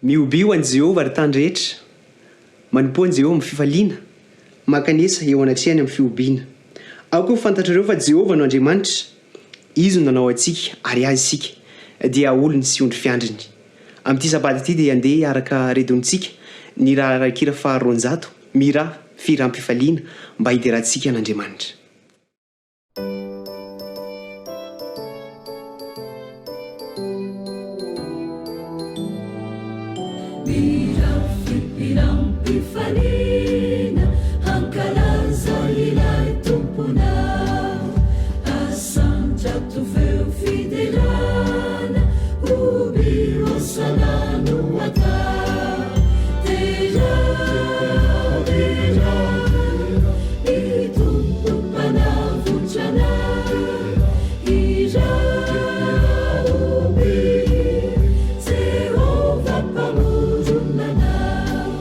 Mihobia ho an'i Jehovah, ry tany rehetra. Manompoa an'i Jehovah amin'ny fifaliana, mankanesa eo anatrehany amin'ny fihobiana. Aoka ho fantatrareo fa Jehovah no Andriamanitra, Izy no nanao antsika ary Azy isika, dia olony sy ondry fiandriny. Amin'ity sabata ity dia andeha hiaraka redonintsika ny raharahan-kira faha 200, Mihirà fihiram-pifaliana mba hiderantsika an'Andriamanitra. Mirafipiram-pifaliana hankalaza ilay Tomponao. Asandrato feo fiderana, hoby hosana no atao. Derao, derao, ny Tompo Mpanavotra anay. Hirao, hoby Jehovah Mpamorona anao.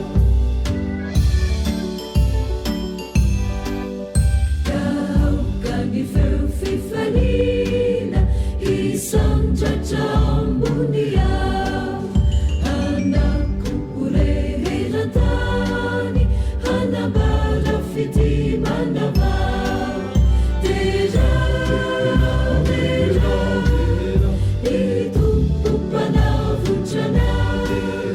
Ka aoka ny feo fifaliana hisandratra ambony avo, hanako ho re eran-tany, hanambara fitia manavao. Derao, derao, ny Tompo Mpanavotra anay.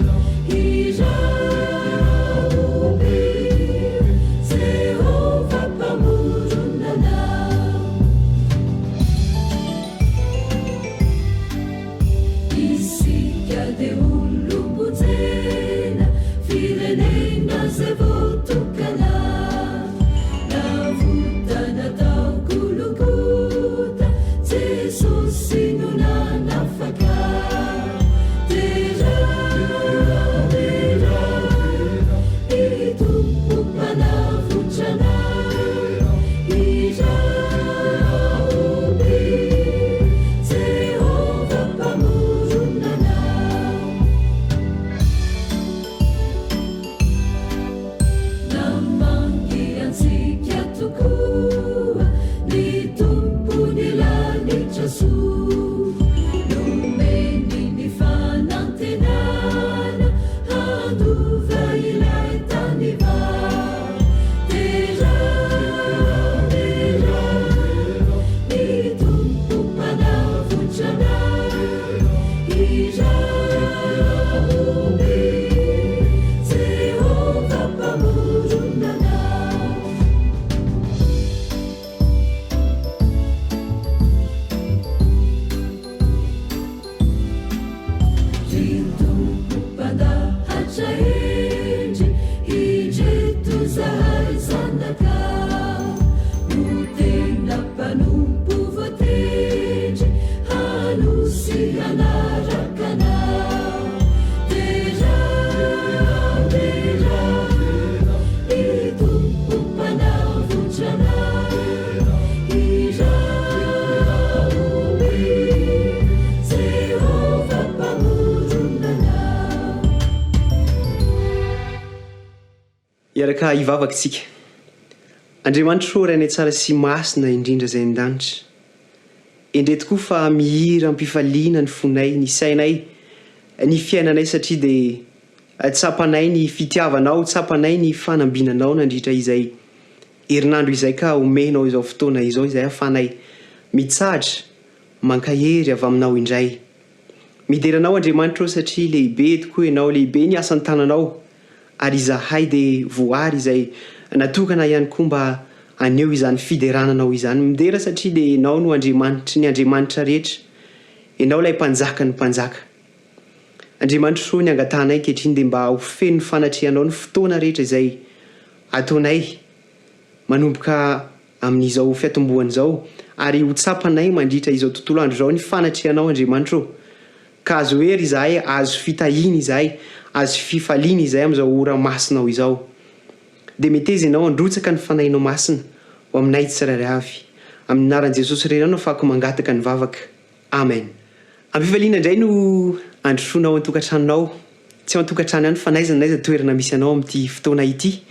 Hirao, hoby Jehovah Mpamorona anao. Isika dia olom-ponjena, firenena izay voatokana. Navotana tao Gologota, Jesosy no nanafaka. Derao, derao, ny Tompo Mpanavotra anay. Hirao, hoby Jehovah Mpamorona anay. Namangy antsika tokoa ny Tompon'ny lanitra soa. Nomeny ny fanantenana handova ilay tany vao. Derao, derao ny Tompo Mpanavotra anay. Hirao, hoby Jehovah Mpamorona anao. Ry Tompo Mpandahatra hendry, indreto izahay zanakao. Ho tena mpanompo voatendry, hanosy hanaraka Anao. Derao, derao, ny Tompo Mpanavotra anay. Hirao, hoby Jehovah Mpamorona anao. Hiaraka hivavaka isika. Andriamanitro ô Rainay tsara sy masina indrindra izay any an-danitra. Endrey tokoa fa mihira am-pifaliana ny fonay, ny sainay, ny fiainanay satria dia tsapanay ny fitiavanao, tsapanay ny fanambinanao nandritra izay herinandro izay ka omenao izao fotoana izao izay ahafahanay mitsahatra mankahery avy aminao indray. Midera anao Andriamanitra ô satria lehibe tokoa ianao, lehibe ny asan-tananao ary izahay dia voary izay natokana ihany koa mba haneho izany fiderana anao izany. Midera satria dia ianao no Andriamanitry ny andriamanitra rehetra, ianao ilay Mpanjakan'ny mpanjaka. Andriamanitro ô ny angatahanay ankehitriny dia mba ho feno fanatrehanao ny fotoana rehetra izay ataonay manomboka amin'izao fiatombohana izao, ary ho tsapanay mandritra izao tontolo andro izao ny fanatrehanao Andriamanitra ô. Ka azo hery izahay, azo fitahiana izahay, azo fifaliana izahay amin'izao ora masinao izao. Dia meteza Ianao handrotsaka ny Fanahinao Masina ho aminay tsirairay avy. Amin'ny anaran'i Jesosy irery ihany no afahako mangataka ny vavaka. Amen. Am-pifaliana indray no androsoana ao an-tokantranonao. Tsy ao an-tokantrano ihany fa n'aiza n'aiza toerana misy anao amin'ity fotoana ity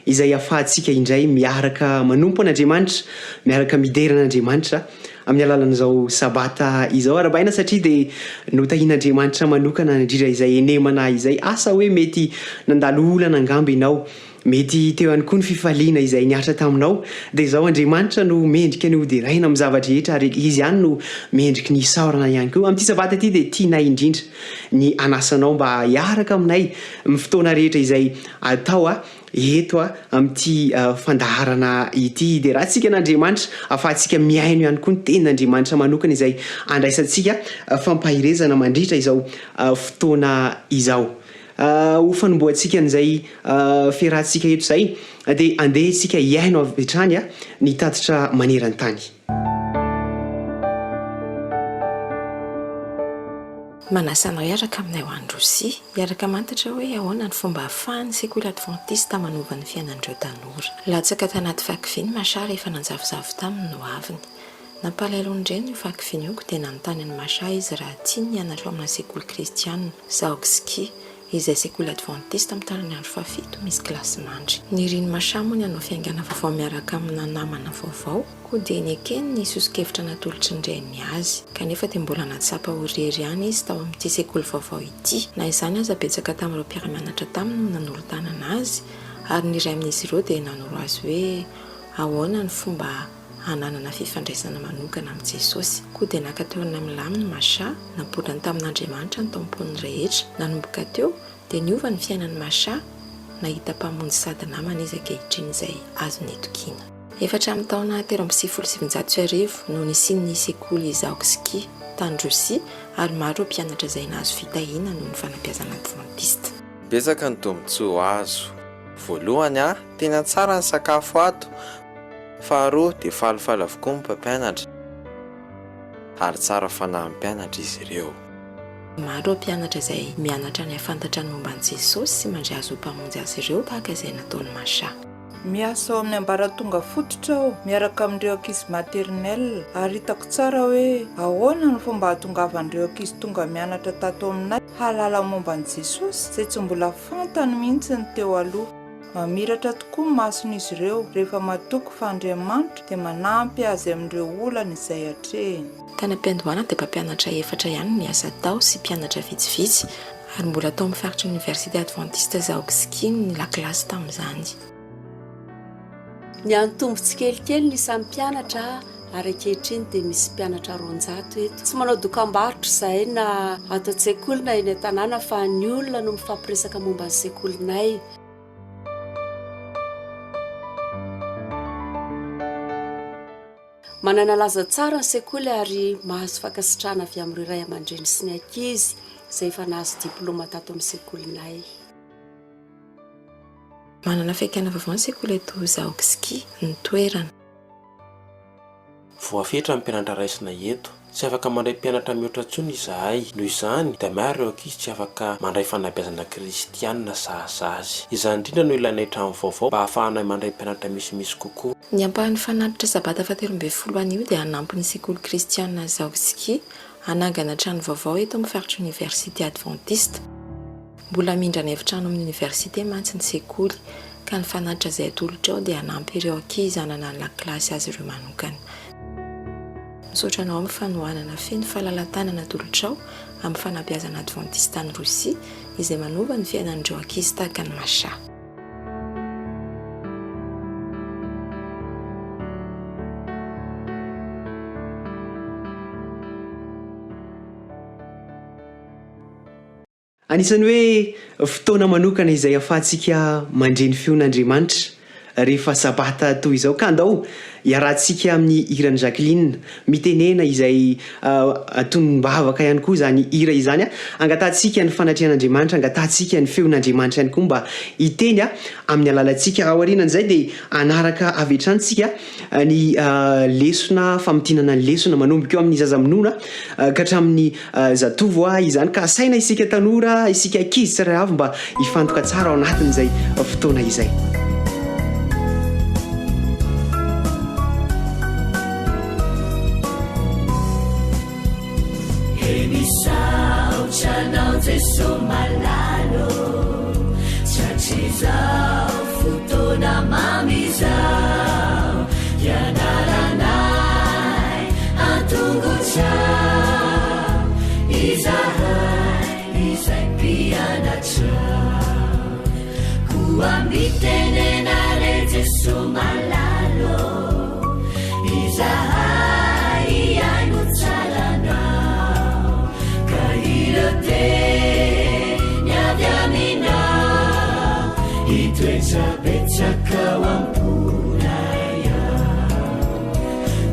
izay ahafahantsika indray miaraka manompo an'Andriamanitra, miaraka midera an'Andriamanitra. amin'ny alalan'izao Sabata izao. Arahabaina satria dia notahian'Andriamanitra manokana nandritra izay henemana izay. Asa hoe mety nandalo olana angamba ianao, mety teo ihany koa ny fifaliana izay nihatra taminao. Dia izao, Andriamanitra no mendrika ny hoderaina amin'ny zava-drehetra ary Izy ihany no mendriky ny hisaorana ihany koa. Amin'ity Sabata ity dia tianay indrindra ny hanasa anao mba hiaraka aminay amin'ny fotoana rehetra izay atao eto amin'ity fandaharana ity. Hiderantsika an'Andriamanitra, ahafahantsika mihaino ihany koa ny tenin'Andriamanitra manokana izay andraisantsika fampaherezana mandritra izao fotoana izao. Ho fanombohantsika an'izay fiarahantsika eto izay dia andeha isika hihaino avy hatrany ny tatitra maneran-tany. Manasa anao hiaraka aminay ho any Rosia, hiaraka hamantatra hoe ahoana ny fomba ahafahan'ny sekoly advantista manova ny fiainan'ireo tanora. Latsaka tanaty fahakiviany Masha rehefa nanjavozavo taminy ny hoaviny. Nampalahelo ny reniny io fahakiviany io koa dia nanontany an'i Masha izy raha tiany ny hianatra ao amina sekoly kristiana, Zaoksky, izay sekoly advantista mitana ny andro fahafito misy kilasimandry. Nirin'i Masha moa ny hanao fiaingàna vaovao miaraka amina namana vaovao, koa dia nekeny ny soso-kevitra natolotry ny reniny azy. Kanefa dia mbola nahatsapa ho irery ihany izy tao amin'ity sekoly vaovao ity. Na izany aza betsaka tamin'ireo mpiara-mianatra taminy no nanolo-tanana azy, ary ny iray amin'izy ireo dia nanoro azy hoe ahoana ny fomba hananana fifandraisana manokana amin'i Jesosy. Koa dia naka toerana milamina i Masha, naborany tamin'Andriamanitra ny taom-pony rehetra. Nanomboka teo, dia niova ny fiainan'i Masha, nahita Mpamonjy sady namana izy ankehitriny izay azony itokiana. Efa hatramin'ny taona 1993 no nisian'ny sekoly Zaoksky tany Rosia, ary maro ireo mpianatra izay nahazo fitahiana noho ny fanabeazana advantista. Betsaka ny tombontsoa azo. Voalohany, tena tsara ny sakafo ato. Faharoa dia falifaly avokoa ny mpampianatra ary tsara fanahy amin'ny mpianatra izy ireo. Maro ireo mpianatra izay mianatra ny hahafantatra ny momba an'i Jesosy sy mandray Azy ho Mpamonjy azy ireo tahaka izay nataon'i Masha. Miasa ao amin'ny ambaratonga fototra aho miaraka amin'ireo ankizy maternelle ary hitako tsara hoe ahoana no fomba hahatongavan'ireo ankizy tonga mianatra tato aminay hahalala momba an'i Jesosy izay tsy mbola fantany mihitsy ny teo aloha. Mamiratra tokoa ny mason'izy ireo rehefa matoky fa Andriamanitra dia manampy azy amin'ireo olana izay atrehiny. Tany am-piandohana dia mpampianatra efatra ihany no niasa tao sy mpianatra vitsivitsy, ary mbola tao amin'ny faritry ny Oniversite Advantista Zaoksky ny lakilasy tamin'izany. Niantombo tsikelikely ny isan'ny mpianatra ary ankehitriny dia misy mpianatra 200 eto. Tsy manao dokambarotra izahay na ato an-tsekoly na eny an-tanàna fa ny olona no mifampiresaka momba ny sekolinay. Manana laza tsara ny sekoly ary mahazo fankasitrahana avy amin'ireo ray aman-dreny sy ny ankizy izay efa nahazo diplaoma tato amin'ny sekolinay. Manana fihaikana vaovao ny sekoly eto Zaoksky, ny toerana. Voafetra ny mpianatra raisina eto. Tsy afaka mandray mpianatra mihoatra intsony izahay. Noho izany, dia maro ireo ankizy tsy afaka mandray fanabeazana kristianina sahaza azy. Izany indrindra no ilainay trano vaovao mba hahafahanay mandray mpianatra misimisy kokoa. Ny ampahan'ny fanatitra Sabata fahatelo ambin'ny folo anio dia hanampy ny sekoly kristianina Zaoksky hanangana trano vaovao eto amin'ny faritry ny Oniversite Advantista. Mbola mindrana efitrano amin'ny oniversite mantsy ny sekoly, ka ny fanatitra izay atolotra ao dia hanampy ireo ankizy hanana ny lakilasy azy ireo manokana. Misaotra anao amin'ny fanohanana feno fahalalahan-tanana atolotrao amin'ny fanabeazana advantista any Rosia, izay manova ny fiainan'ireo ankizy tahaka an'i Masha. Anisan'ny hoe fotoana manokana izay ahafahantsika mandre ny feon'Andriamanitra rehefa Sabata toy izao. Ka andao hiarahantsika amin'ny hiran'i Jacqueline Mitenena izay tonom-bavaka ihany koa izany hira izany. Angatahantsika ny fanatrehan'Andriamanitra, angatahantsika ny feon'Andriamanitra ihany koa mba hiteny amin'ny alalantsika. Aorianan'izay dia hanaraka avy hatrany isika ny lesona famintinana ny lesona manomboka eo amin'ny zaza minono ka hatramin'ny zatovo izany ka asaina isika tanora isika ankizy tsirairay avy mba hifantoka tsara ao anatin'izay fotoana izay. Misaotra anao Jeso malala ô, Tratrizao fotoana mamy izao, Hianaranay. Koa mitenena re Jesoa malala ô, izahay hihaino tsara Anao, ka ireo teny avy Aminao hitoetra betsaka ao am-ponay ao.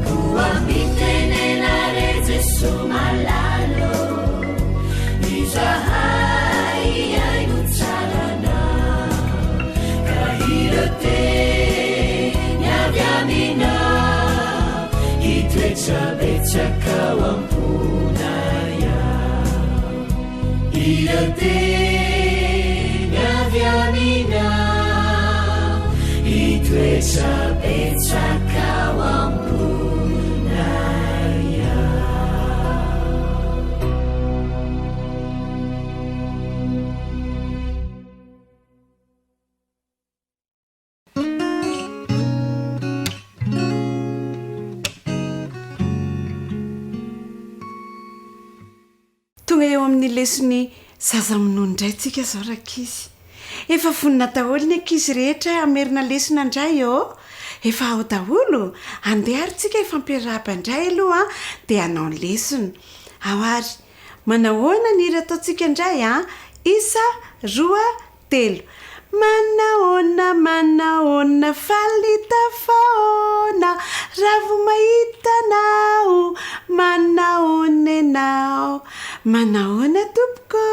Koa mitenena re Jesoa malala ô, izahay hihaino tsara Anao, ka ireo teny avy Aminao hitoetra betsaka ao am-ponay ao. Ireo teny avy Aminao hitoetra betsaka ao am-ponay ao. Tonga eo amin'ny leson'ny zaza minono indray tsika izao rankizy. Efa vonona daholo ny ankizy rehetra hamerina lesona indray ô! Efa ao daholo? Andeha ary tsika hifampiarahaba indray aloha dia hanao ny lesona. Ao ary. Manahoana ny hira ataontsika indray an? Isa, roa, telo. Manahoana, manahoana, faly tafahoana, ravo mahita anao, manahoana ianao. Manahoana tompoko,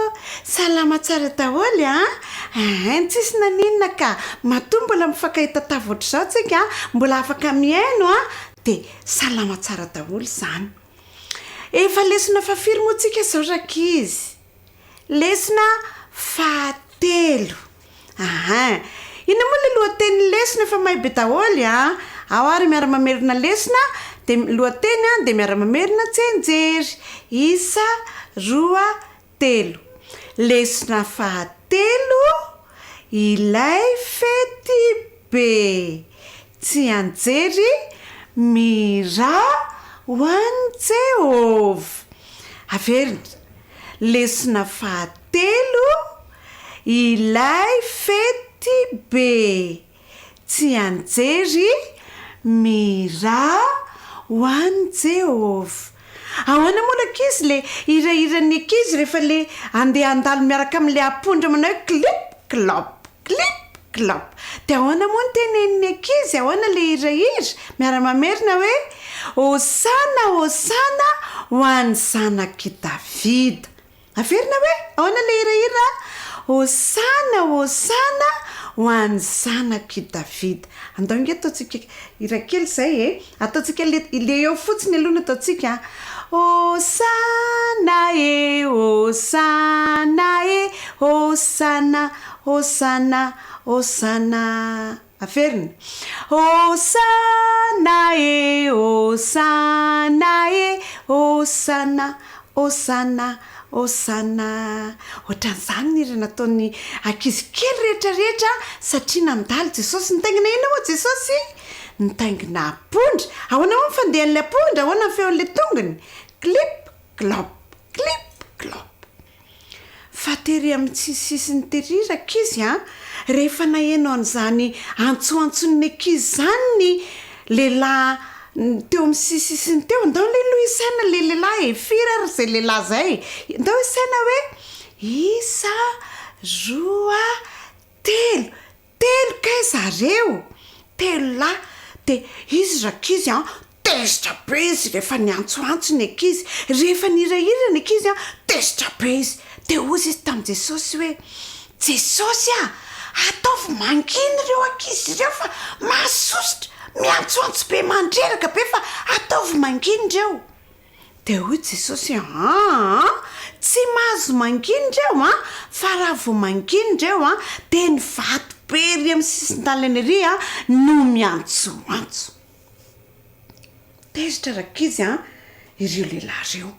salama tsara daholo an? Ein, tsisy naninona ka, matoa mbola mifankahita tava ohatr'izao tsika, mbola afaka mihaino an, dia salama tsara daholo izany. Efa lesona fahafiry moa tsika izao rankizy? Lesona fahatelo. Ahaa. Inona moa ilay lohatenin'ny lesona efa mahay be daholo a! Ao ary miara-mamerina lesona dia lohateny an dia miara-mamerina tsianjery. Isa, roa, telo. Lesona fahatelo, ilay fety be. Tsianjery, Mihirà ho an'i Jehovah. Averina. Lesona fahatelo, Ilay fety be. Tsianjery, Mihirà ho an'i Jehovah. Ahoana moa rankizy le hirahiran'ny ankizy rehefa le andeha handalo miaraka amin'le apondra manao hoe clip clop clip clop. Dia ahoana moa ny tenenin'ny ankizy, ahoana le hirahira? Miara-mamerina hoe, Hosana, Hosana ho an'ny zanak'i Davida. Averina hoe, ahoana le hirahira? Hosana, Hosana ho an'ny zanak'i Davida. Andao ange ataontsika hira kely izay e. Ataontsika le, le eo fotsiny aloha no ataontsika an. Hosana e, Hosana e, Hosana, Hosana, Hosana. Averina. Hosana e, Hosana e, Hosana, Hosana, Hosana. Ohatran'izany ny hira nataon'ny ankizy kely rehetra rehetra satria nandalo Jesosy. Nitaingina inona moa Jesosy? Nitaingina apondra. Ahoana moa ny fandehan'ilay apondra? Ahoana ny feon'ilay tongony? Clip, clop, clip, clop. Fa tery amin'ny tsisisiny tery rankizy a! Rehefa naheno an'izany antsoantson'ny ankizy izany ny lehilahy teo amin'ny sisisiny teo, ndao aloha aloha isaina ilay lehilahy e! Firy ary izay lehilahy izay? Ndao isaina hoe isa, roa, telo. Telo kay zareo! Telo lahy! Dia izy rankizy an, tezitra be izy rehefa niantsoantso ny ankizy, rehefa nihirahira ny ankizy an, tezitra be izy. Dia hozy izy tamin'i Jesosy hoe, Jesosy a! Ataovy mangina ireo ankizy ireo fa mahasosotra, miantsoantso be mandreraka be fa ataovy mangina ireo. Dia hoy Jesosy, Aa, tsy mahazo mangina ireo an, fa raha vao mangina ireo an, dia ny vato be ery amin'ny sisin-dalana ery an, no miantsoantso. Tezitra rankizy an, ireo lehilahy ireo.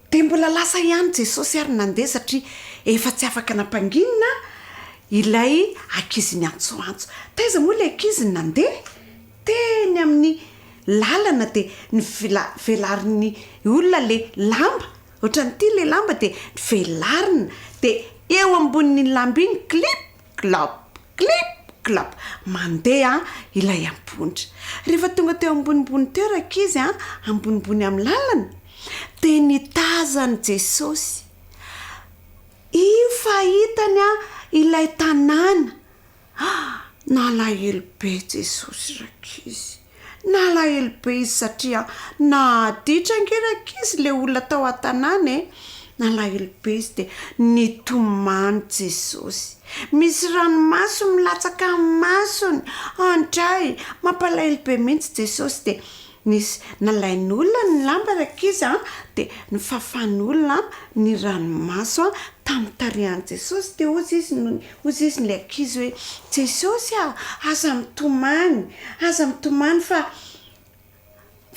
Dia mbola lasa ihany Jesosy ary nandeha satria efa tsy afaka nampanginina ilay ankizy niantsoantso. Taiza moa ilay ankizy no nandeha? Teny amin'ny lalana dia velarin'ny olona ilay lamba, ohatran'ity ilay lamba dia velarina dia eo ambonin'iny lamba iny clip clop. Clip clap! Mandeha ilay ampondra. Rehefa tonga teo ambonimbony teo rankizy an, ambonimbony amin'ny lalana, dia nitazan'i Jesosy. Io fa hitany an ilay tanàna. Ah! Nalahelo be Jesosy rankizy. Nalahelo be izy satria naditra ange rankizy le olona tao an-tanàna e! Nalahelo be izy dia nitomany Jesosy. Misy ranomaso milatsaka amin'ny masony. Andray! Mampalahelo be mihitsy Jesosy dia nisy nalain'olona ny lamba rankizy an, dia nofafan'olona ny ranomaso tamin'ny tarehan'i Jesosy dia hozy izy no Hoy izy ilay ankizy hoe, Jesosy a! Aza mitomany, aza mitomany fa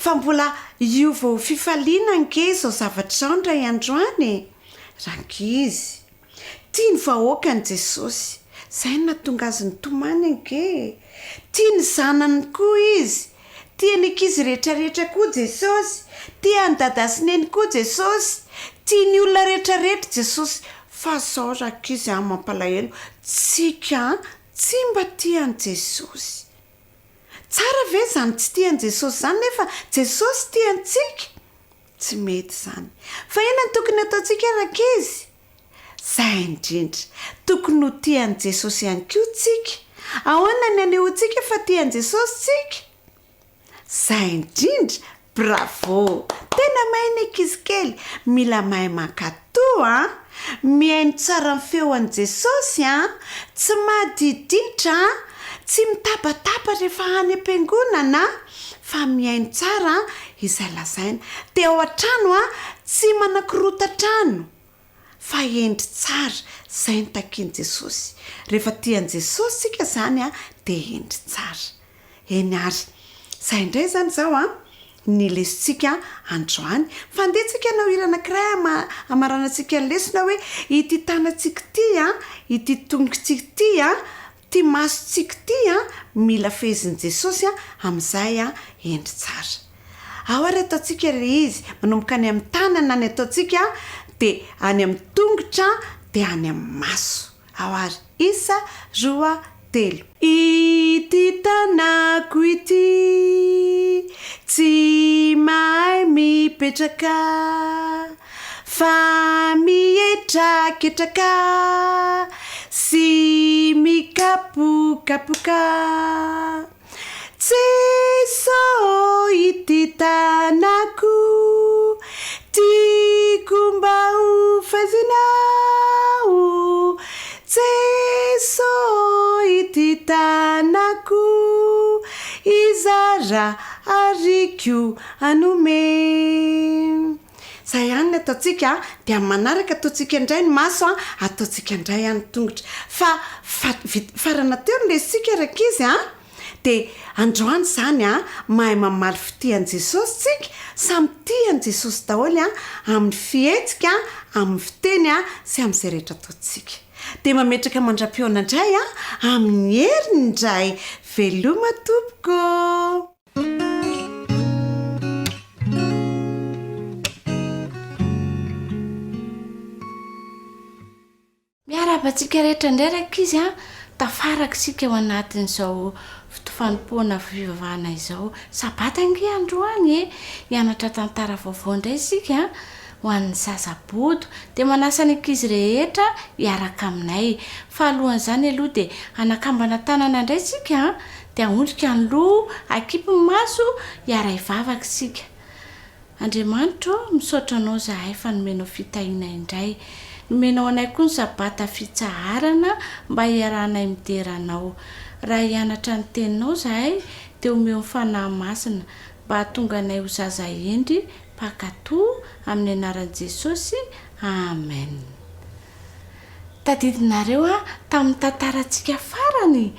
fa mbola hiova ho fifaliana ange izao zavatra izao indray androany e! Rankizy, tia ny vahoakany Jesosy, izay no nahatonga azy nitomany ange e! Tia ny zanany koa izy, tia ny ankizy rehetrarehetra koa Jesosy, tia an'i dada sy neny koa Jesosy, tia ny olona rehetrarehetra Jesosy, Fa zao rankizy an mampalahelo tsika an tsy mba tia an'i Jesosy. Tsara ve zany tsy tia an'i Jesosy zany nefa Jesosy tia antsika? Tsy mety zany. Fa inona no tokony ataontsika rankizy? Zay indrindra. Tokony ho tia an'i Jesosy ihany koa tsika. Ahoana ny anehoantsika fa tia an'i Jesosy tsika? Zay indrindra! Bravo! Tena mahay ny ankizy kely! Mila mahay mankatò an! Mihaino tsara ny feo an'i Jesosy an! Tsy madiditra an! Tsy mitabataba rehefa any am-piangonana an! Fa mihaino tsara izay lazaina. Dia ao an-trano an! Tsy manakorontan-trano! Fa hendry tsara, zay no takian'i Jesosy. Rehefa tia an'i Jesosy tsika zany an, dia hendry tsara. Eny ary. Zay indray zany zao an, ny lesontsika androany. Fa andeha tsika hanao hira anankiray hama, hamaranantsika ny lesona hoe, ity tanantsika ity an, ity tongotsika ity an, ity masontsika ity an, mila fehezin'i Jesosy an, amin'izay an, hendry tsara. Ao ary ataontsika ilay izy, manomboka any amin'ny tanana ny ataontsika, dia any amin'ny tongotra, dia any amin'ny maso. Ao ary, isa, roa, telo. Ity tanako ity, tsy mahay mipetraka, fa mihetraketraka sy mikapokapoka. Jeso ity tanako tiako mba ho faizinao Jeso ity tanako hizara ariko hanome. Zay ihany ny ataontsika a, dia amin'ny manaraka ataontsika indray ny maso a, ataontsika indray ny tongotra. Fa fa vit- farana teo ny lesintsika rankizy a, dia androany izany a, mahay mamaly fitia an'i Jesosy tsika, samy tia an'i Jesosy daholo a, amin'ny fihetsika, amin'ny fiteny a, sy amin'izay rehetra ataontsika. Dia mametraka mandra-pihaona indray a, amin'ny heriny indray. Veloma tompoko! Miarahaba antsika rehetra indray rankizy a! Tafaraka isika ao anatin'izao fotoam-fanompoana fivavahana izao. Sabata ange androany e! Hianatra tantara vaovao indray isika ho an'ny zaza bodo. Dia manasa ny ankizy rehetra hiaraka aminay. Fa alohan'izany aloha dia hanakambana tanana indray isika a! Dia ahondrika ny loha, akipy ny maso, hiara-hivavaka isika. Andriamanitra ô, misaotra Anao izahay fa nomenao fitahiana indray. Nomenao anay koa ny Sabata fitsaharana mba hiarahanay midera Anao. Raha hianatra ny Teninao izahay, dia omeo ny Fanahy Masina mba hahatonga anay ho zaza hendry, mpankatò, amin'ny anaran'i Jesosy, Amen. Tadidinareo an, tamin'ny tantarantsika farany,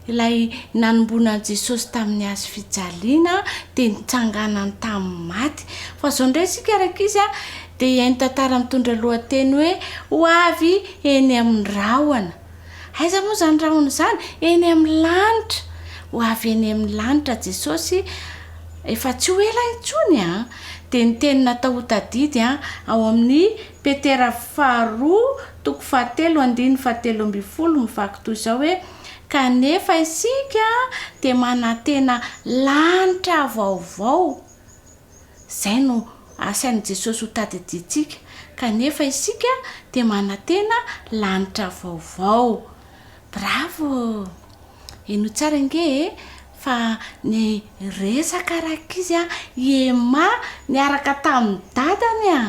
ilay nanomboana an'i Jesosy tamin'ny hazo fijaliana dia nitsanganany tamin'ny maty. Fa izao indray isika rankizy an, dia hihaino tantara mitondra lohateny hoe Ho avy eny amin'ny rahona. Aiza moa izany rahona izany? Eny amin'ny lanitra. Ho avy eny amin'ny lanitra Jesosy efa tsy ho ela intsony an. Dia ny teny natao ho tadidy an, ao amin'ny Petera faharoa toko fahatelo andininy fahatelo ambinifolo mivaky toy izao hoe, Kanefa isika dia manantena lanitra vaovao. Izay no asain'i Jesosy ho tadidiantsika. Kanefa isika dia manantena lanitra vaovao. Bravo! Henoy tsara ange e! Fa ny resaka rankizy a, i Emma niaraka tamin'ny dadany a!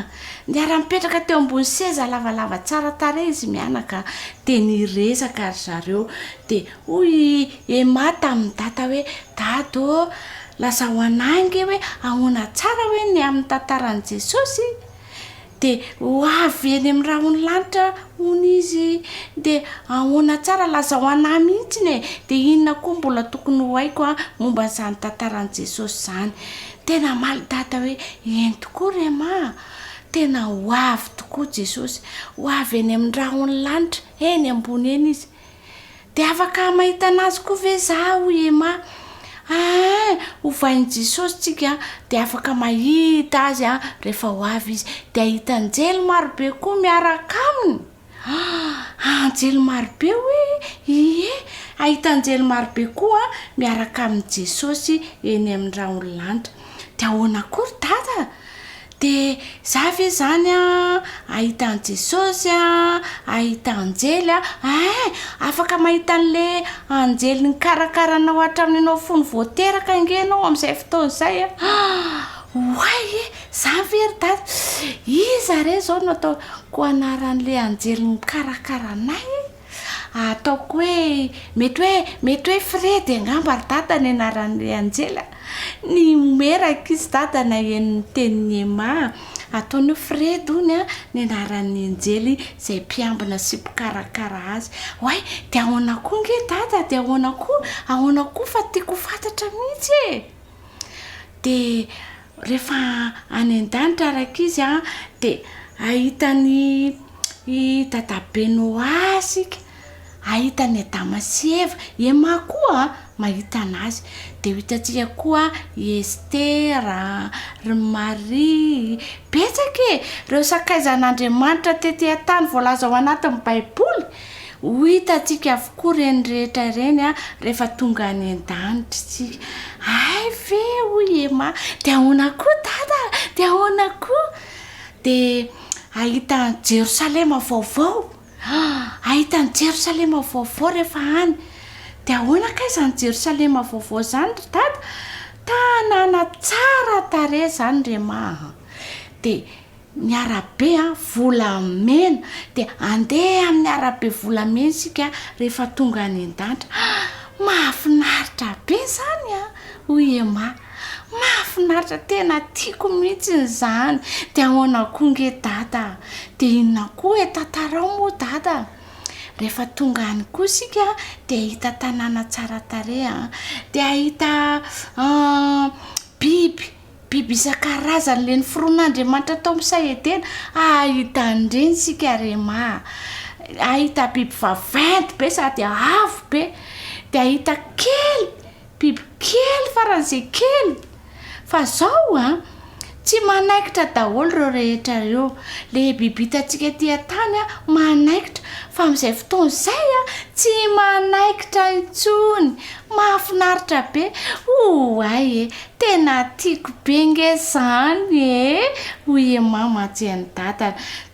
Niara-nipetraka teo ambony seza lavalava tsara tarehy izy mianaka dia niresaka ry zareo. Dia hoy i Emma tamin'i dada hoe, Dada ô, lazao anah ange hoe ahoana tsara hoe ny amin'ny tantaran'i Jesosy? Dia ho avy eny amin'ny rahon'ny lanitra hono izy. Dia ahoana tsara? Lazao anah mihitsiny e! Dia inona koa mbola tokony ho haiko momba an'izany tantaran'i Jesosy izany? Dia namaly Dada hoe, Eny tokoa ry Emma a! Tena ho avy tokoa Jesosy. Ho avy eny amin'ny rahon'ny lanitra, eny ambony eny Izy. Dia afaka mahita anazy koa ve za hoy Emma? Aa hovain'i Jesosy tsika dia afaka mahita azy rehefa ho avy izy. Dia hahita anjely marobe koa miaraka aminy. Ah! Anjely marobe hoe? Ie, hahita anjely marobe koa miaraka amin'i Jesosy eny amin'ny rahon'ny lanitra. Dia ahoana koa ry Dada? Dia za ve zany an ahita an'i Jesosy an, ahita anjely an, ein! Afaka mahita an'le anjely nikarakara anao hatramin'ny ianao fony vao teraka ange ianao amin'izay fotoana izay an! Oay e! Zany ve ry dada? Iza re zao no ataoko anaran'le anjely mikarakara anay e? Ataoko hoe, mety hoe, mety hoe Fredy angamba ry dada ny anaran'ilay anjely a! Nihomehy rankizy dada naheno ny tenin'i Emma. Ataony hoe Fredy hono a, ny anaran'ny anjely izay mpiambina sy mpikarakara azy. Oay! Dia ahoana koa ange dada? Dia ahoana koa? Ahoana koa fa tiako ho fantatra mihitsy e! Dia rehefa any an-danitra rankizy a, dia hahita an'i i dadabe Noa isika, hahita an'i Adama sy Eva, i Emma koa mahita an'azy. Dia ho hitantsika koa i Estera, ry Maria, betsaka e! Ireo sakaizan'Andriamanitra tety an-tany voalaza ao anatin'ny Baiboly. Ho hitantsika avokoa ireny rehetra ireny rehefa tonga any an-danitra isika. Hay ve hoy i Emma, dia ahoana koa Dada? Dia ahoana koa? Dia hahita an'i Jerosalema vaovao. Hahita an'i Jerosalema vaovao rehefa any. Dia ahoana kay izany Jerosalema vaovao izany ry Dada? Tanàna tsara tarehy izany ry Emma a! Dia Ny arabe volamena. Dia andeha amin'ny arabe volamena isika rehefa tonga any an-danitra. Ah! Mahafinaritra be izany an! hoy Emma. Mahafinaritra, tena tiako mihitsy izany. Dia ahoana koa nge Dada a? Dia inona koa e? Tantarao moa Dada a! Rehefa tonga any koa isika dia hahita tanàna tsara tarehy an! Dia hahita biby Biby isan-karazany le noforonin'Andriamanitra tao amin'ny saha Edena, hahita an'ireny isika Rema a! Hahita biby vaventy be sady avo be, dia hahita kely, biby kely faran'izay kely, fa zao an, tsy manaikitra daholo ireo rehetra ireo, le biby hitantsika ety an-tany an, manaikitra, fa amin'izay fotoana izay an, tsy manaikitra intsony, mahafinaritra be, oay e! Tena tiako be nge zany e! hoy i Mama atsy an'i Dada.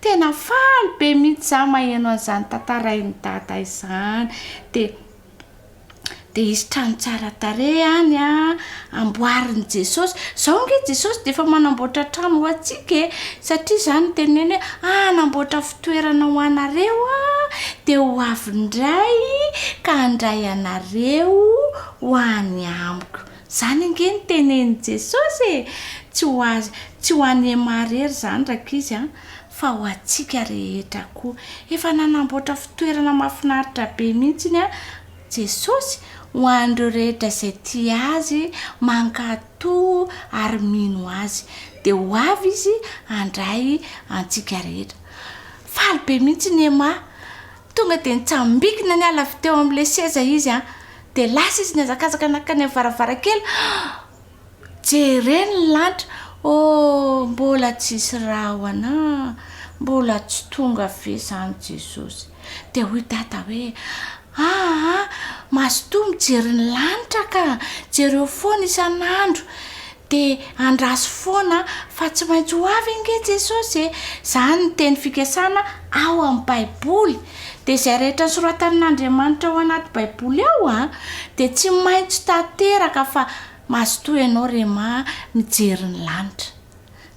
Tena faly be mihitsy za maheno an'izany tantarain'i Dada izany. Dia dia hisy trano tsara tarehy any an, amboarin'i Jesosy. Izao nge Jesosy dia efa manamboatra trano ho antsika e! Satria izany no teneniny hoe hanamboatra fitoerana ho anareo aho, dia ho avy indray ka handray anareo ho any amiko. Zany ange no tenenin'i Jesosy e! Tsy ho azy, tsy ho an'i Emma irery izany rankizy an, fa ho antsika rehetra koa. Efa nanamboatra fitoerana mahafinaritra be mihitsy an Jesosy ho an'ireo rehetra izay tia Azy, mankatò ary mino Azy. Dia ho avy Izy handray antsika rehetra. Faly be mihitsy ny Emma. Tonga dia nitsambikina niala avy teo amin'ilay seza izy an. Dia lasa izy nihazakazaka nankany amin'ny varavarankely. Jereny ny lanitra. Oh, mbola tsisy rahona an! Mbola tsy tonga ve izany Jesosy? Dia hoy Dada hoe, Aa, mazava. Mazotoa mijery ny lanitra ka! Jereo foana isan'andro dia andraso foana fa tsy maintsy ho avy ange Jesosy e! Izany ny teny fikasana ao amin'ny Baiboly. Dia izay rehetra soratan'Andriamanitra ao anaty Baiboly ao an, dia tsy maintsy tanteraka fa mazotoa ianao Rema mijery ny lanitra.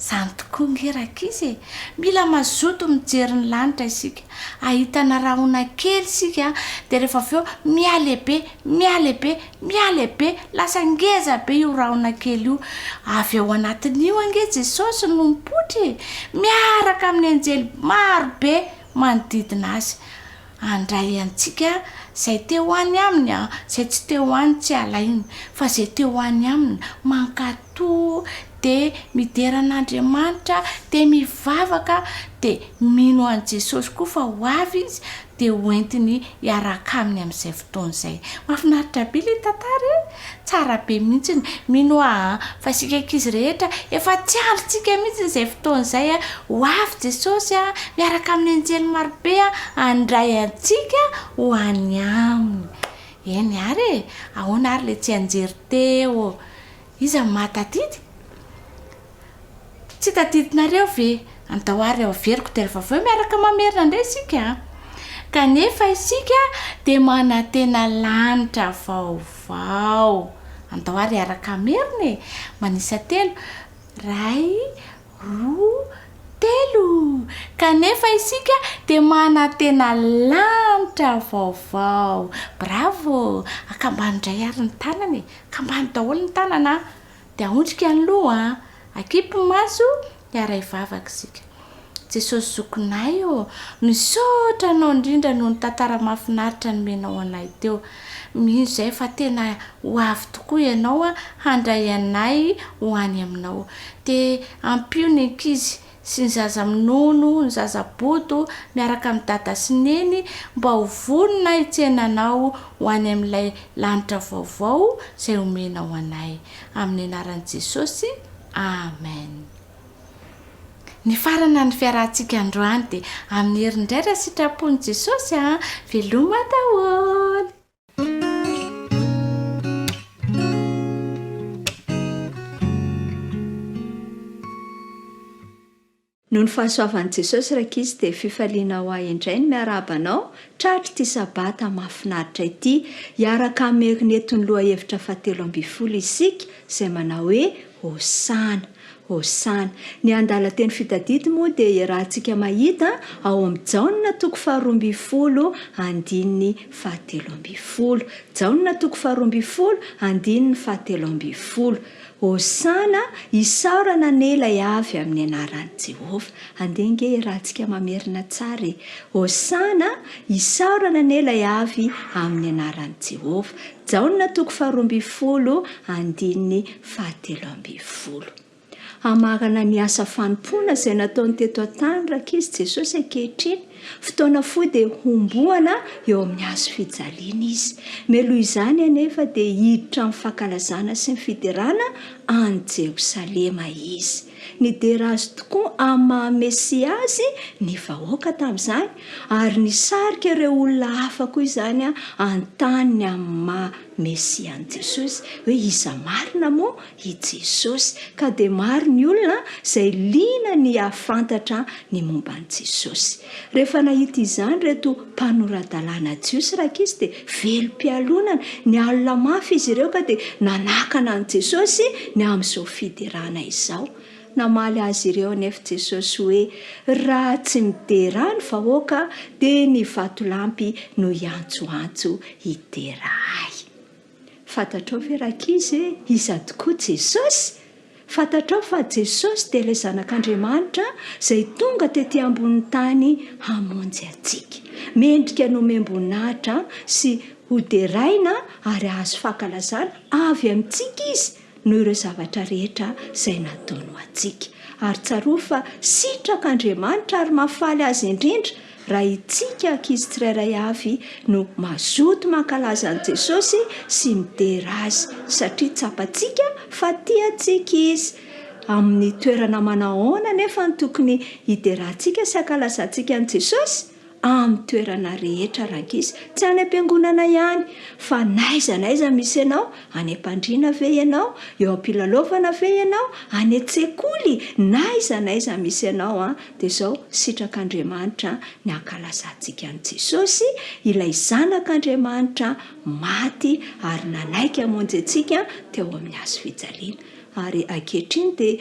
Izany tokoa nge rankizy e! Mila mazoto mijery ny lanitra isika. Ahitana rahona kely isika dia rehefa avy eo mihalehibe, mihalehibe, mihalehibe, lasa ngeza be io rahona kely io. Avy ao anatin'io ange Jesosy no mipoitra e! Miaraka amin'ny anjely maro be manodidina azy. Handray antsika izay te ho any aminy an, izay tsy te ho any tsy alainy, fa izay te ho any aminy, mankatò, dia midera an'Andriamanitra, dia mivavaka, dia mino an'i Jesosy koa fa ho avy Izy, dia ho entiny hiaraka aminy amin'izay fotoana izay. Mahafinaritra be ilay tantara e! Tsara be mihitsiny. Mino aho an, fa isika ankizy rehetra efa tsy andrintsika mihitsiny izay fotoana izay an, ho avy Jesosy an, miaraka amin'ny anjely marobe an, handray antsika ho any aminy. Eny ary e, ahoana ary ilay tsianjery teo? Iza no mahatadidy? Tsy tadidinareo ve? Andao ary averiko dia rehefa avy eo miaraka mamerina indray isika an! Kanefa isika dia manantena lanitra vaovao. Andao ary hiaraka hamerina e! Manisa telo, Iray, roa, telo! Kanefa isika dia manantena lanitra vaovao. Bravo! Akambano indray ary ny tanana e! Akambano daholo ny tanana an! Dia aondrika ny loha an! Akipy ny maso, hiara hivavaka isika. Jesosy zokinay ô, misaotra anao indrindra noho ny tantara mahafinaritra nomenao anay teo. Mino izahay fa tena ho avy tokoa ianao handray anay ho any aminao. Dia ampio ny ankizy sy ny zaza minono, ny zaza bodo, miaraka amin'i dada sy neny, mba ho vonona hitsena anao ho any amin'ilay lanitra vaovao izay omenao anay. Amin'ny anaran'i Jesosy, amen. Nifarana ny fiarahantsika androany dia amin'ny heriny indray raha sitrapon'i Jesosy an! Veloma daholo! Noho ny fahasoavan'i Jesosy rankizy dia fifaliana ho ahy indray ny miarahaba anao tratr'ity sabata mahafinaritra ity. Hiaraka hamerina eto ny lohahevitra fahatelo ambifolo isika izay manao hoe Hosana. Hosana. Ny andalan-teny fitadidy moa dia iarahantsika mahita ao amin'ny Jaona toko faharoa ambifolo andininy fahatelo ambifolo. Jaona toko faharoa ambifolo andininy fahatelo ambifolo. Hosana, isaorana anie ilay avy amin'ny anaran'i Jehovah. Andeha ange iarahantsika mamerina tsara e. Hosana, isaorana anie ilay avy amin'ny anaran'i Jehovah. Jaona toko faharoa ambifolo andininy fahatelo ambifolo. Hamarana ny asa fanompoana izay nataony teto an-tany rankizy Jesosy ankehitriny. Fotoana fohy dia homboana eo amin'ny hazo fijaliana izy. Mialoha izany anefa dia hiditra amin'ny fankalazana sy ny fiderana any Jerosalema izy. Nidera azy tokoa amin'ny maha Mesia azy ny vahoaka tamin'izany, ary nisarika ireo olona hafa koa izany hanontany ny amin'ny maha Mesia an'i Jesosy, hoe iza marina moa i Jesosy, ka dia maro ny olona izay liana ny hahafantatra ny momba an'i Jesosy. Rehefa nahita izany ireto mpanora-dalàna jiosy rankizy dia velom-pialonana, nialona mafy izy ireo ka dia nanakana an'i Jesosy ny amin'izao fiderana izao. Namaly azy ireo anefa Jesosy hoe, Raha tsy midera Ahy ny vahoaka, dia ny vatolampy no hiantsoantso hidera Ahy. Fantatrao ve rankizy hoe iza tokoa Jesosy? Fantatrao fa Jesosy dia ilay Zanak'Andriamanitra izay tonga tety ambonin'ny tany hamonjy antsika. Mendrika ny homem-boninahitra sy hoderaina ary hahazo fankalazana avy amintsika Izy noho ireo zavatra rehetra izay nataony ho antsika. Ary tsarovy fa sitrak'Andriamanitra ary mahafaly Azy indrindra Raha itsika ankizy tsirairay avy no mazoto mankalaza an'i Jesosy sy midera Azy satria tsapantsika fa tia antsika Izy. Amin'ny toerana manahoana anefa no tokony hiderantsika sy hankalazantsika an'i Jesosy? amin'ny toerana rehetra rankizy, tsy any am-piangonana ihany fa n'aiza n'aiza misy anao, any am-pandriana ve ianao, eo am-pilalaovana ve ianao, any an-tsekoly, n'aiza n'aiza misy anao an, dia izao sitrak'Andriamanitra ny hankalazantsika an'i Jesosy, ilay Zanak'Andriamanitra maty ary nanaiky hamonjy antsika teo amin'ny hazo fijaliana. Ary ankehitriny dia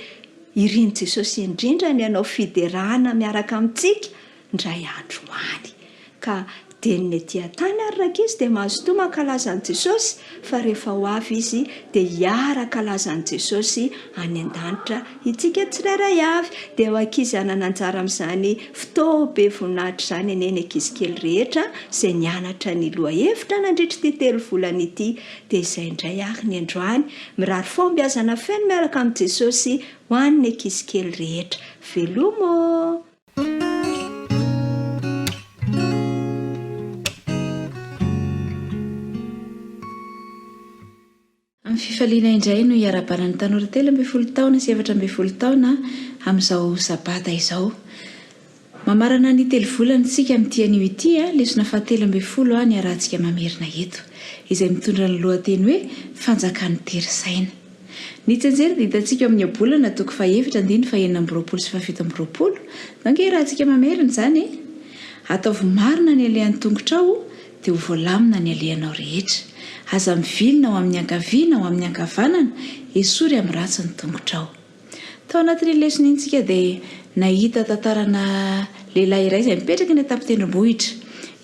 irin'i Jesosy indrindra ny hanao fiderana miaraka amintsika indray andro any. Ka dia ny ety an-tany ary rankizy dia mazotoa mankalaza an'i Jesosy fa rehefa ho avy Izy dia hiara-kalaza an'i Jesosy any an-danitra itsika tsirairay avy. Dia ho ankizy hanana anjara amin'izany fotoa-be voninahitra izany anie ny ankizy kely rehetra izay nianatra ny lohahevitra nandritra ity telovolana ity. Dia izay indray ary ny androany. Mirary fahombiazana feno miaraka amin'i Jesosy ho an'ny ankizy kely rehetra. Veloma ô! Amin'ny fifaliana indray no hiarahabana ny tanora 13 taona sy 14 taona amin'izao sabata izao. Mamarana ny telo volana isika amin'ity anio ity, lesona fahatelo 13 niarahantsika mamerina eto, izay mitondra ny lohateny hoe Fanjakan'ny tery saina. Ny tsianjery dia hitantsika ao amin'ny Ohabolana toko fahefatra andininy fahenina amby roapolo sy fahafito amby roapolo. Donc iarahantsika mamerina izany e! Ataovy marina ny alehan'ny tongotrao dia ho voalamina ny alehanao rehetra. Aza mivilina ho amin'ny ankavia na ho amin'ny ankavanana, esory amin'ny ratsy ny tongotrao. Tao anatin'iny lesona iny isika dia nahita tantarana lehilahy iray izay mipetraka eny an-tampon-tendrombohitra.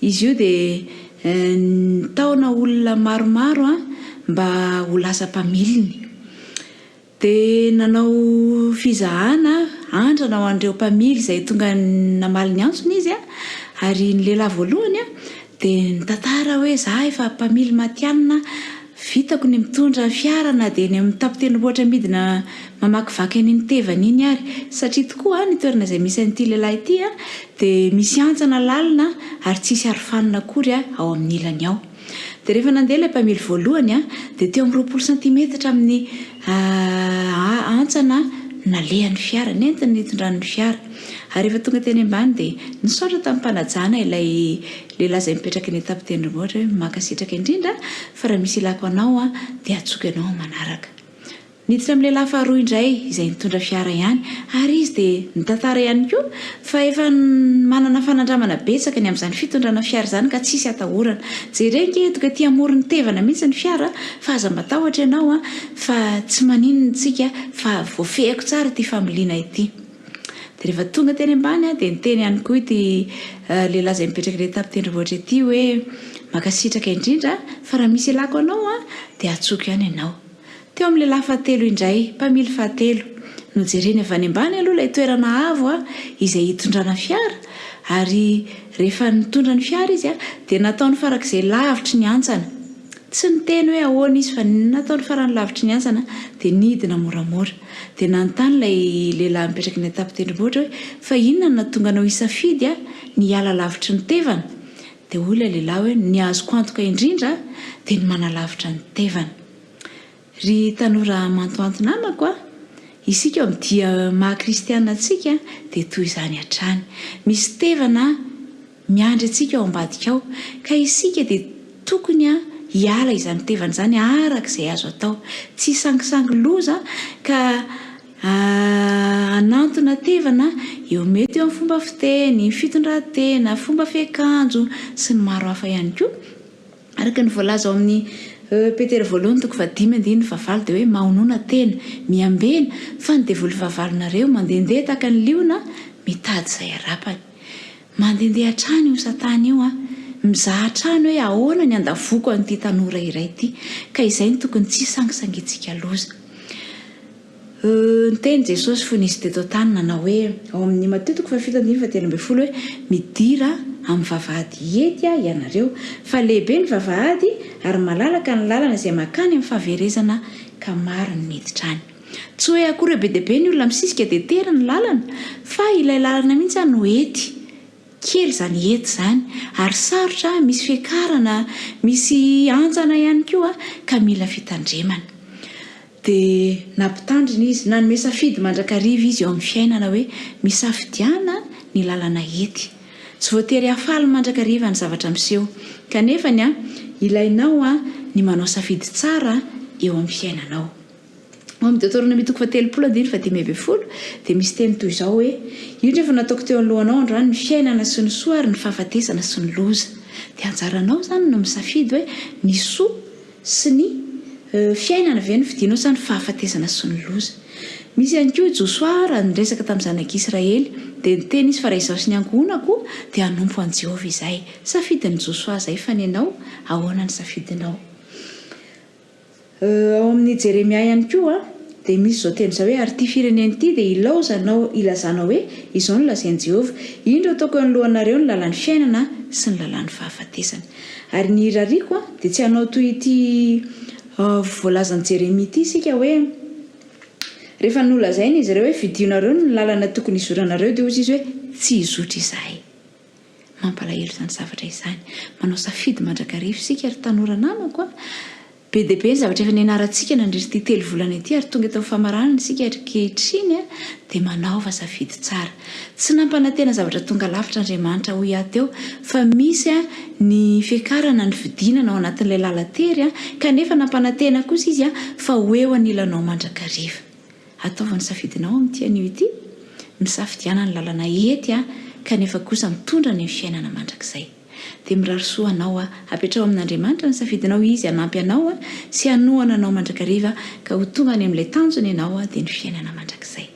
Izy io dia nitaona olona maromaro mba ho lasa mpamiliny. Dia nanao fizahana andrana ho an'ireo mpamily izay tonga namaly ny antsony izy, ary ny lehilahy voalohany dia nitantara hoe za efa mpamily matihanina, vitako ny mitondra fiara na dia eny amin'ny tampon-tendrombohitra midina mamakivaky an'iny tevana iny ary. Satria tokoa ny toerana izay misy an'ity lehilahy ity dia misy hantsana lalina ary tsisy arofanina akory ao amin'ny ilany ao. Dia rehefa nandeha ilay mpamily voalohany dia teo amin'ny 20 santimetatra amin'ny hantsana nalehan'ny fiara, nentiny nitondrany ny fiara. Ary rehefa tonga teny ambany dia nisaotra tamim-panajana ilay lehilahy izay mipetraka eny an-tampon-tendrombohitra hoe mankasitraka indrindra fa raha misy ilako anao dia antsoiko ianao amin'ny manaraka. Niditra amin'ny lehilahy faharoa indray izay nitondra fiara ihany ary izy dia nitantara ihany koa fa efa manana fanandramana betsaka ny amin'izany fitondrana fiara izany ka tsisy atahorana. Jereo ange eto aty amoron'ny tevana mihitsy ny fiara fa aza matahotra ianao fa tsy maninona tsika fa voafehiko tsara ity familiana ity. Dia rehefa tonga teny ambany dia niteny ihany koa ity lehilahy izay mipetraka ery an-tampon-tendrombohitra ity hoe mankasitraka indrindra fa raha misy ilako anao dia antsoiko ihany ianao. Teo amin'ny lehilahy fahatelo indray, mpamily fahatelo, nojereny avy any ambany aloha ilay toerana avo izay hitondrana fiara ary rehefa nitondra ny fiara izy dia nataony farak'izay lavitry ny hantsana. Tsy niteny hoe ahoana izy fa nataony farany lavitry ny hantsana dia nidina moramora. Dia nanontany ilay lehilahy mipetraka eny an-tampon-tendrombohitra hoe fa inona no nahatonga anao hisafidy ny hiala lavitry ny tevana? Dia hoy ilay lehilahy hoe ny azoko antoka indrindra dia ny manalavitra ny tevana. Ry tanora amantoanto namako a! Isika ao amin'ny dia maha kristiana antsika dia toy izany hatrany. Misy tevana miandry antsika ao ambadika ao, ka isika dia tokony hiala izany tevana izany araka izay azo atao. Tsy hisangisangy loza ka hanantona tevana eo mety eo amin'ny fomba fiteny, fitondran-tena, fomba fiakanjo sy ny maro hafa ihany koa. Araka ny voalaza ao amin'ny Petera voalohany toko fahadimy andininy fahavalo dia hoe mahonona tena, miambena, fa ny devoly fahavalonareo mandehandeha tahaka ny liona mitady izay harapany. Mandehandeha hatrany io satana io an! Mizaha hatrany hoe ahoana ny handavoako an'ity tanora iray ity. Ka izay no tokony tsy hisangisangintsika loza. Niteny Jesosy fony Izy teto an-tany nanao hoe, ao amin'ny Matio toko fahafito andininy fahatelo ambin'ny folo hoe, Midira amin'ny vavahady hety ianareo, fa lehibe ny vavahady ary malalaka ny lalana izay mankany amin'ny fahaverezana ka maro ny miditra any. Tsy hoe akory hoe be dia be ny olona misisika dia tery ny lalana, fa ilay lalana mihitsy no hety. Kely izany hety izany ary sarotra, misy fiakarana, misy hantsana ihany koa ka mila fitandremana. Dia nampitandrina izy, nanome safidy mandrakariva izy eo amin'ny fiainana hoe misafidiana ny lalana hety. Tsy voatery hahafaly mandrakariva ny zavatra miseho, kanefa ny ilainao ny manao safidy tsara eo amin'ny fiainanao. Ao amin'ny Deoteronomia toko fahatelopolo andininy fahadimy ambinifolo dia misy teny toy izao hoe, Indro efa nataoko teo anoloanao androany ny fiainana sy ny soa ary ny fahafatesana sy ny loza. Dia anjaranao izany no misafidy hoe ny soa sy ny fiainana ve no fidinao sa ny fahafatesana sy ny loza. Misy ihany koa i Josoa raha niresaka tamin'ny zanak'Israely dia niteny izy fa raha izaho sy ny ankohonako dia hanompo an'i Jehovah izahay. Safidin'i Josoa izay fa ny anao ahoana ny safidinao? Ao amin'ny Jeremia ihany koa dia misy izao teny izao hoe, Ary ity firenena ity dia ilaozanao hilazanao hoe, Izao no lazain'i Jehovah, Indro ataoko eo anoloanareo ny lalan'ny fiainana sy ny lalan'ny fahafatesana. Ary ny irariako dia tsy hanao toy ity voalazan'i Jeremia ity isika hoe, Rehefa nolazaina izy ireo hoe, Fidionareo ny lalana tokony hizoranareo, dia hoy izy hoe, Tsy hizotra izahay. Mampalahelo izany zavatra izany. Manao safidy mandrakariva isika ry tanora namako a! Be dia be ny zavatra efa nianarantsika nandritra ity telovolana ity ary tonga eto amin'ny famaranana isika ankehitriny a! Dia manaova safidy tsara. Tsy nampanantena zavatra tonga lafatra Andriamanitra hoy aho teo fa misy a ny fiakarana ny fidinana ao anatin'ilay lalan-tery a! Kanefa nampanantena kosa Izy a fa ho eo anilanao mandrakariva. Ataovy ny safidinao amin'ity anio ity, misafidiana ny lalana hety aho kanefa kosa mitondra any amin'ny fiainana mandrakizay. Dia mirary soa anao aho, apetraho amin'Andriamanitra ny safidinao Izy hanampy anao sy hanohana anao mandrakariva ka ho tonga any amin'ilay tanjona ianao dia ny fiainana mandrakizay.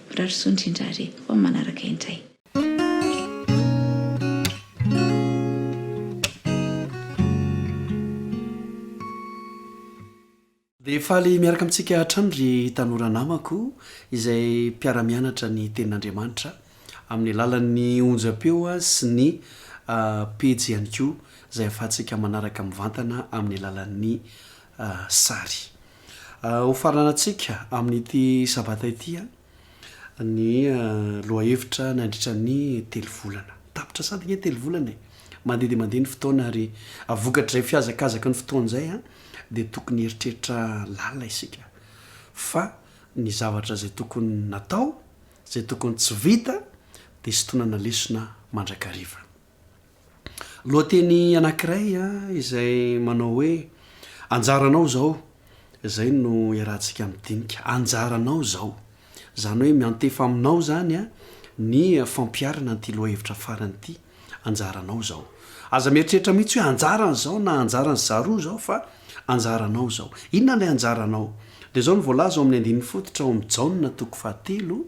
Mirary soa indrindra ary ho amin'ny manaraka indray. Dia faly miaraka amintsika hatrany ry tanora namako izay mpiara-mianatra ny tenin'Andriamanitra amin'ny alalan'ny onjam-peo sy ny pejy ihany koa izay ahafahantsika manaraka mivantana amin'ny alalan'ny sary. Hofaranantsika amin'ity sabata ity ny lohahevitra nandritra ny telo volana. Tapitra sady ange telo volana e! Mandeha dia mandeha ny fotoana ary vokatr'izay fihazakazaky ny fotoana izay dia tokony hieritreritra lalina isika fa ny zavatra izay tokony natao, izay tokony tsy vita dia sintonana lesona mandrakariva. Lohateny anankiray izay manao hoe Anjaranao izao, izay no iarahantsika midinika. Anjaranao izao. Izany hoe miantefa aminao izany ny fampiharana an'ity lohahevitra farany ity, anjaranao izao. Aza mieritreritra mihitsy hoe anjarany izao na anjaran'i zaroa izao fa anjaranao izao. Inona ilay anjaranao? Dia izao no voalaza ao amin'ny andininy fototra ao amin'ny Jaona toko fahatelo,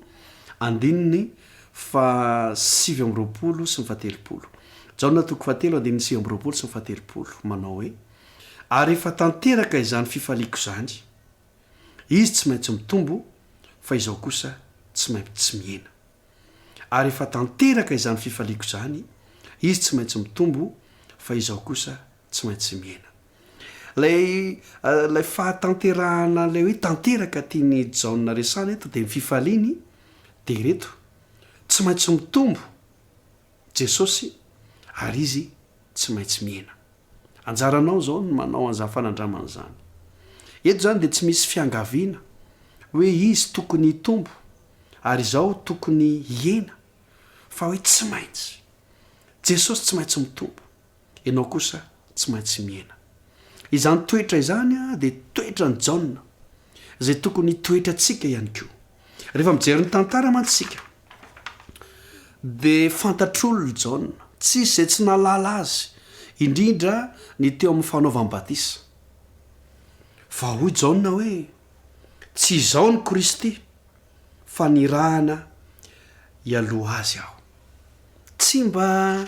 andininy faha-29 sy ny fahatelopolo. Jaona toko fahatelo andininy 29 sy ny fahatelopolo, manao hoe, Ary efa tanteraka izany fifaliako izany. Izy tsy maintsy mitombo, fa izaho kosa tsy maintsy mihena. Ary efa tanteraka izany fifaliako izany, izy tsy maintsy mitombo, fa izaho kosa tsy maintsy mihena. Ilay, ilay fahatanterahana ilay hoe tanteraka tian'i Jaona resahana eto dia ny fifaliany, Dia ireto, tsy maintsy mitombo Jesosy ary Izy tsy maintsy mihena. Anjaranao izao ny manao an'izany fanandramana izany. Eto izany dia tsy misy fiangaviana hoe Izy tokony hitombo ary izaho tokony hihena fa hoe tsy maintsy. Jesosy tsy maintsy mitombo. Ianao kosa tsy maintsy mihena. Izany toetra izany dia toetran'i Jaona, izay tokony hitoetrantsika ihany koa. Rehefa mijery ny tantara mantsy isika, dia fantatr'olona Jaona, tsisy izay tsy nahalala azy, indrindra ny teo amin'ny fanaovany batisa. Fa hoy Jaona hoe, Tsy izaho no Kristy, fa nirahana hialoha azy aho. Tsy mba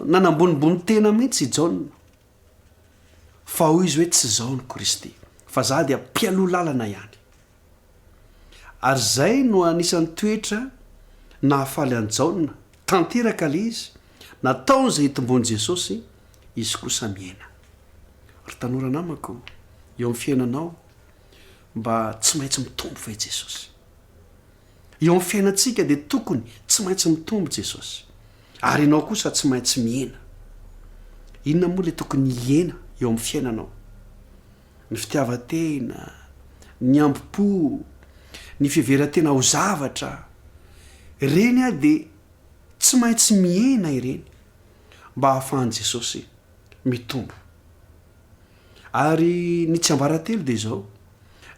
nanambonimbony tena mihitsy i Jaona, fa hoy izy hoe tsy izaho no Kristy, fa za dia mpialoha lalana ihany. Ary izay no anisan'ny toetra nahafaly an'i Jaona, tanteraka ilay izy, nataony izay hitomboan'i Jesosy, izy kosa mihena. Ry tanora namako, eo amin'ny fiainanao, mba tsy maintsy mitombo ve Jesosy? Eo amin'ny fiainantsika dia tokony tsy maintsy mitombo Jesosy. Ary ianao kosa tsy maintsy mihena. Inona moa ilay tokony hihena eo amin'ny fiainanao? Ny fitiavan-tena, ny hambom-po, ny fiheveran-tena ho zavatra. Ireny dia. Tsy maintsy mihena ireny mba hahafahan'i Jesosy mitombo. Ary ny tsiambaratelo dia izao,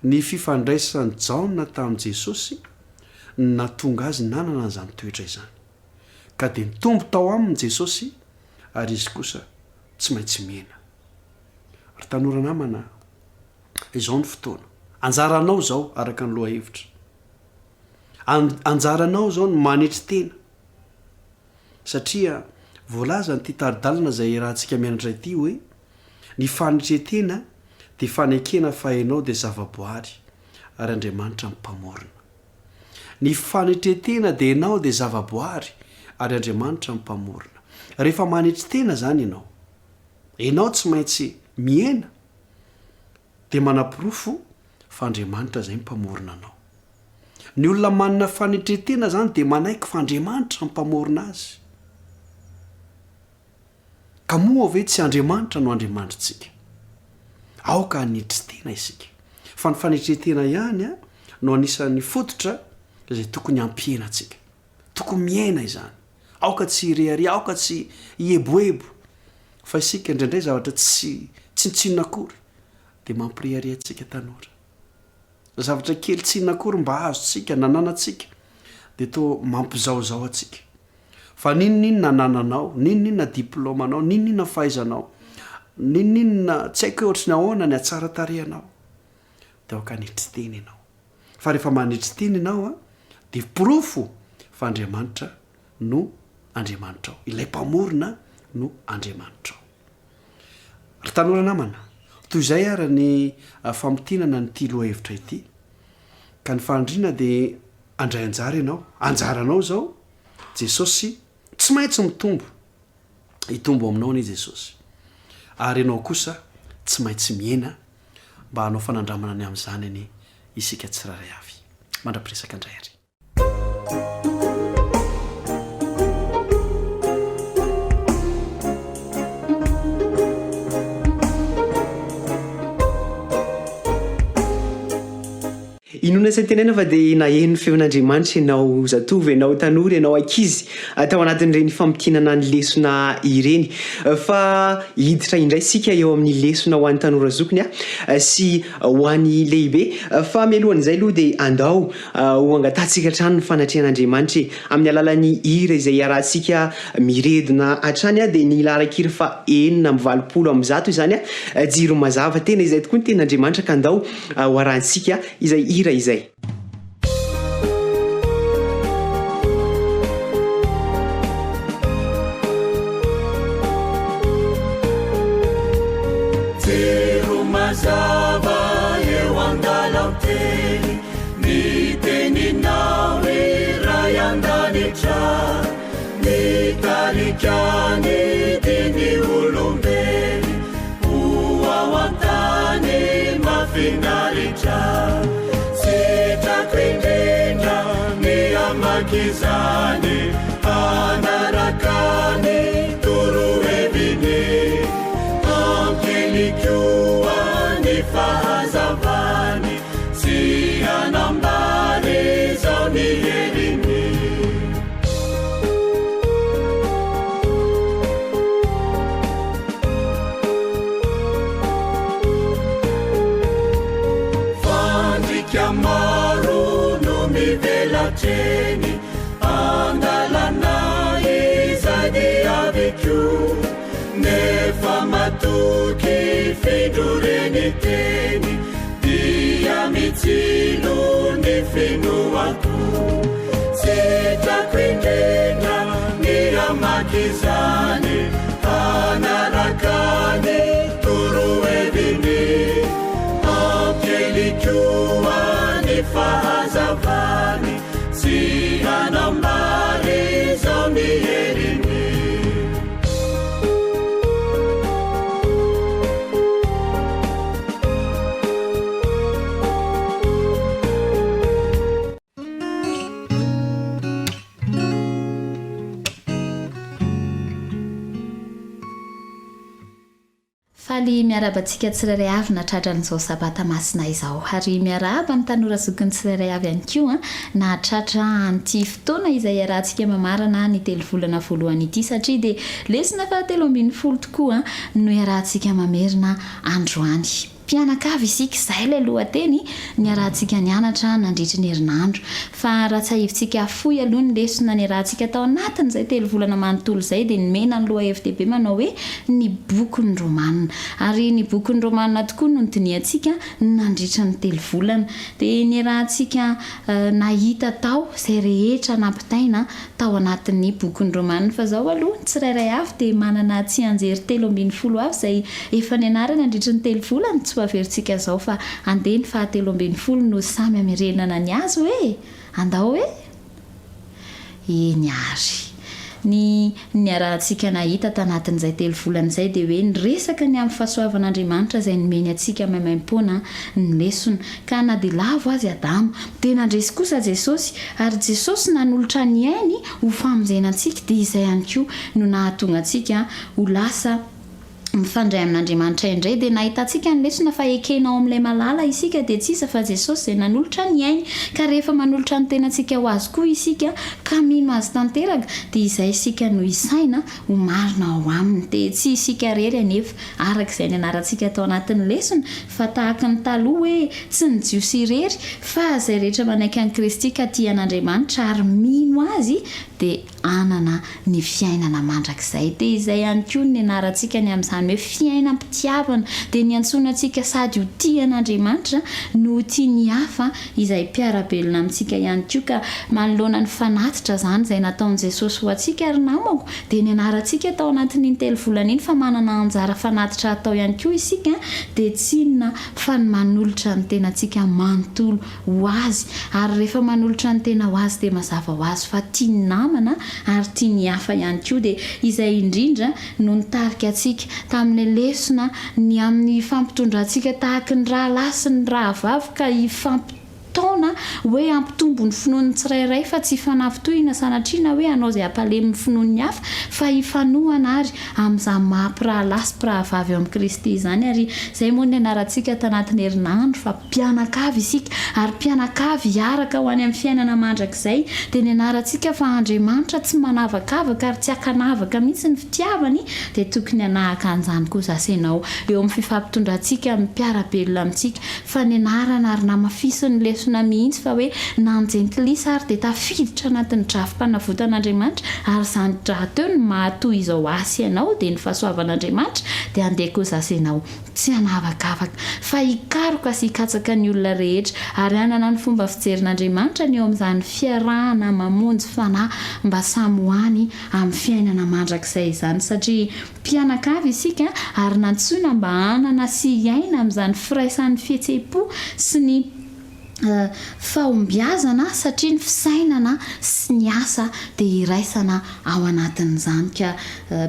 ny fifandraisan'i Jaona tamin'i Jesosy no nahatonga azy nanana an'izany toetra izany. Ka dia nitombo tao aminy Jesosy ary izy kosa tsy maintsy mihena. Ry tanora namana a, izao ny fotoana. Anjaranao izao, araka ny lohahevitra. Anjaranao izao ny manetry tena. Satria voalazan'ity tari-dalana izay iarahantsika mianatra ity hoe, ny fanetren-tena dia fanekena fa ianao dia zavaboary ary Andriamanitra ny Mpamorona. Ny fanetren-tena dia ianao dia zavaboary ary Andriamanitra ny Mpamorona. Rehefa manetry tena izany ianao, ianao tsy maintsy mihena dia manaporofo fa Andriamanitra izay ny Mpamorona anao. Ny olona manana fanetren-tena izany dia manaiky fa Andriamanitra no Mpamorona azy. Ka moa ve tsy Andriamanitra no Andriamanitritsika? Aoka hanetry tena isika. Fa ny fanetren-tena ihany no anisan'ny fototra izay tokony hampihena antsika. Tokony miaina izany. Aoka tsy hirehareha, aoka tsy hieboebo. Fa isika indraindray zavatra tsy tsinontsinona akory dia mampirehareha antsika tanora. Zavatra kely tsy inona akory mba azontsika, nananantsika, dia toa mampizahozaho antsika. Fa n'inon'inona anananao, n'inon'inona diplaomanao, n'inon'inona fahaizanao, n'inon'inona tsy haiko hoe ohatry ny ahoana ny hatsaran-tarehinao, dia aoka hanetry tena ianao. Fa rehefa manetry tena ianao dia porofo fa Andriamanitra no Andriamanitrao. Ilay Mpamorona no Andriamanitrao. Ry tanora namana, toy izay ary ny famintinana an'ity lohahevitra ity. Ka ny fanindriana dia handray anjara ianao. Anjaranao izao, Jesosy tsy maintsy mitombo. Hitombo aminao anie Jesosy. Ary ianao kosa tsy maintsy mihena mba hanao fanandramana ny amin'izany anie isika tsirairay avy. Mandra-piresaka indray ary. Inoana sy antenaina fa dia naheno ny feon'Andriamanitra ianao zatovo, ianao tanora, ianao ankizy tao anatin'ireny famintinana ny lesona ireny. Fa hiditra indray isika eo amin'ny lesona ho an'ny tanora zokiny sy ho an'ny lehibe. Fa mialohan'izay aloha dia andao Ho angatahantsika hatrany ny fanatrehan'Andriamanitra e! Amin'ny alalan'ny hira izay iarahantsika miredona hatrany dia ny laharan-kira faha 186 izany, Jiro mazava. Tena izay tokoa ny tenin'Andriamanitra ka ndao ho arahantsika izay hira izay. Jiro mazava eo an-dalam-teny Ny teninao ry Ray an-danitra, Mitarika ny diny olombelo Ho ao an-tany mahafinaritra. Sitrako indrindra ny hamaky izany, Hanaraka ny toroheviny. Hampiely koa ny fahazavany. Tsy hanambany izao ny heriny. Fandrika maro no mivelatra eny an-dalana izay diaviko. Nefa matoky findro reny teny dia mitsilo ny finoako. Sitrako indrindra ny hamaky izany, hanaraka ny toroheviny. Hampiely koa ny fahazavany, sy hanambara izao ny heriny. Faly miarahaba antsika tsirairay avy nahatratra an'izao Sabata masina izao. Ary miarahaba ny tanora zokiny tsirairay avy ihany koa nahatratra an'ity fotoana izay iarahantsika mamarana ny telovolana voalohany ity satria dia lesona fahatelo ambinifolo tokoa no iarahantsika mamerina androany. Mpianakavy isika, izay ilay lohateny niarahantsika nianatra nandritry ny herinandro. Fa raha tsiahivintsika fohy aloha ny lesona niarahantsika tao anatin'izay telovolana manontolo izay dia nomena ny lohahevi-dehibe manao hoe ny bokin'ny Romana. Ary ny bokin'ny Romana tokoa no nodinihantsika nandritra ny telovolana. Dia niarahantsika nahita tao izay rehetra nampitaina tao anatin'ny bokin'ny Romana. Fa izao aloha, ny tsirairay avy dia manana tsianjery 13 avy izay efa nianarana nandritry ny telo volana, tsy ho averintsika izao fa andeha ny faha 13 no samy hamerenana ny azy hoe? Andao hoe? Eny ary. Ny niarahantsika nahita tanatin'izay telo volana izay dia hoe niresaka ny amin'ny fahasoavan'Andriamanitra izay nomeny antsika maimaimpoana ny lesona. Ka na dia lavo aza i Adama, dia nandresy kosa Jesosy, ary Jesosy nanolotra ny ainy ho famonjena antsika, dia izay ihany koa no nahatonga antsika ho lasa mifandray amin'Andriamanitra indray, dia nahitantsika ny lesona fa ekena ao amin'ilay malala isika dia tsy iza fa Jesosy izay nanolotra ny ainy, ka rehefa manolotra ny tenantsika ho Azy koa isika ka mino Azy tanteraka dia izay isika no isaina ho marina ao Aminy, dia tsy isika irery anefa araka izay nianarantsika tao anatin'ny lesona fa tahaka ny taloha hoe tsy ny Jiosy irery fa izay rehetra manaiky an'i Kristy ka tia an'Andriamanitra ary mino Azy dia hanana ny fiainana mandrakizay. Dia izay ihany koa no nianarantsika ny amin'izany hoe fiainam-pitiavana, dia niantsoana antsika sady ho tia an'Andriamanitra no ho tia ny hafa izay mpiara-belona amintsika ihany koa. Ka manoloana ny fanatitra izany izay nataon'i Jesosy ho antsika ry namako, dia nianarantsika tao anatin'iny telovolana iny fa manana anjara fanatitra hatao ihany koa isika, dia tsy inona fa ny manolotra ny tenantsika manontolo ho azy ary rehefa manolotra ny tena ho azy dia mazava ho azy fa tia ny namana ary tia ny hafa ihany koa dia izay indrindra no nitarika antsika tamin'ilay lesona ny amin'ny hifampitondrantsika tahaky ny rahalahy sy ny rahavavy ka hifampitaona hoe hampitombo ny finoan'ny tsirairay fa tsy hifanafintohina sanatria na hoe hanao izay hampalemy ny finoan'ny hafa fa hifanohana ary amin'izany maha mpirahalahy sy mpirahavavy eo amin'i Kristy izany ary izay moa no nianarantsika tanatin'ny herinandro fa mpianakavy isika ary mpianakavy hiaraka ho any amin'ny fiainana mandrakizay dia nianarantsika fa Andriamanitra tsy manavakavaka ary tsy ankanavaka mihitsy ny fitiavany dia tokony hanahaka an'izany koa za sy ianao eo amin'ny fifampitondrantsika amin'ny mpiara-belona amintsika fa nianarana ary namafisin'ny lesona mihitsy fa hoe na ny jentilisa ary dia tafiditra anatin'ny drafi-panavotan'Andriamanitra ary izany rahateo no maha-toy izao ahy sy ianao dia ny fahasoavan'Andriamanitra dia andeha koa za sy ianao tsy hanavakavaka fa hikaroka sy hikatsaka ny olona rehetra ary hanana ny fomba fijerin'Andriamanitra ny eo amin'izany fiarahana mamonjy fanahy mba samy ho any amin'ny fiainana mandrakizay izany satria Mpianakavy isika ary nantsoina mba hanana sy hiaina amin'izany firaisan'ny fihetseham-po sy ny fahombiazana satria ny fisainana sy ny asa dia iraisana ao anatin'izany ka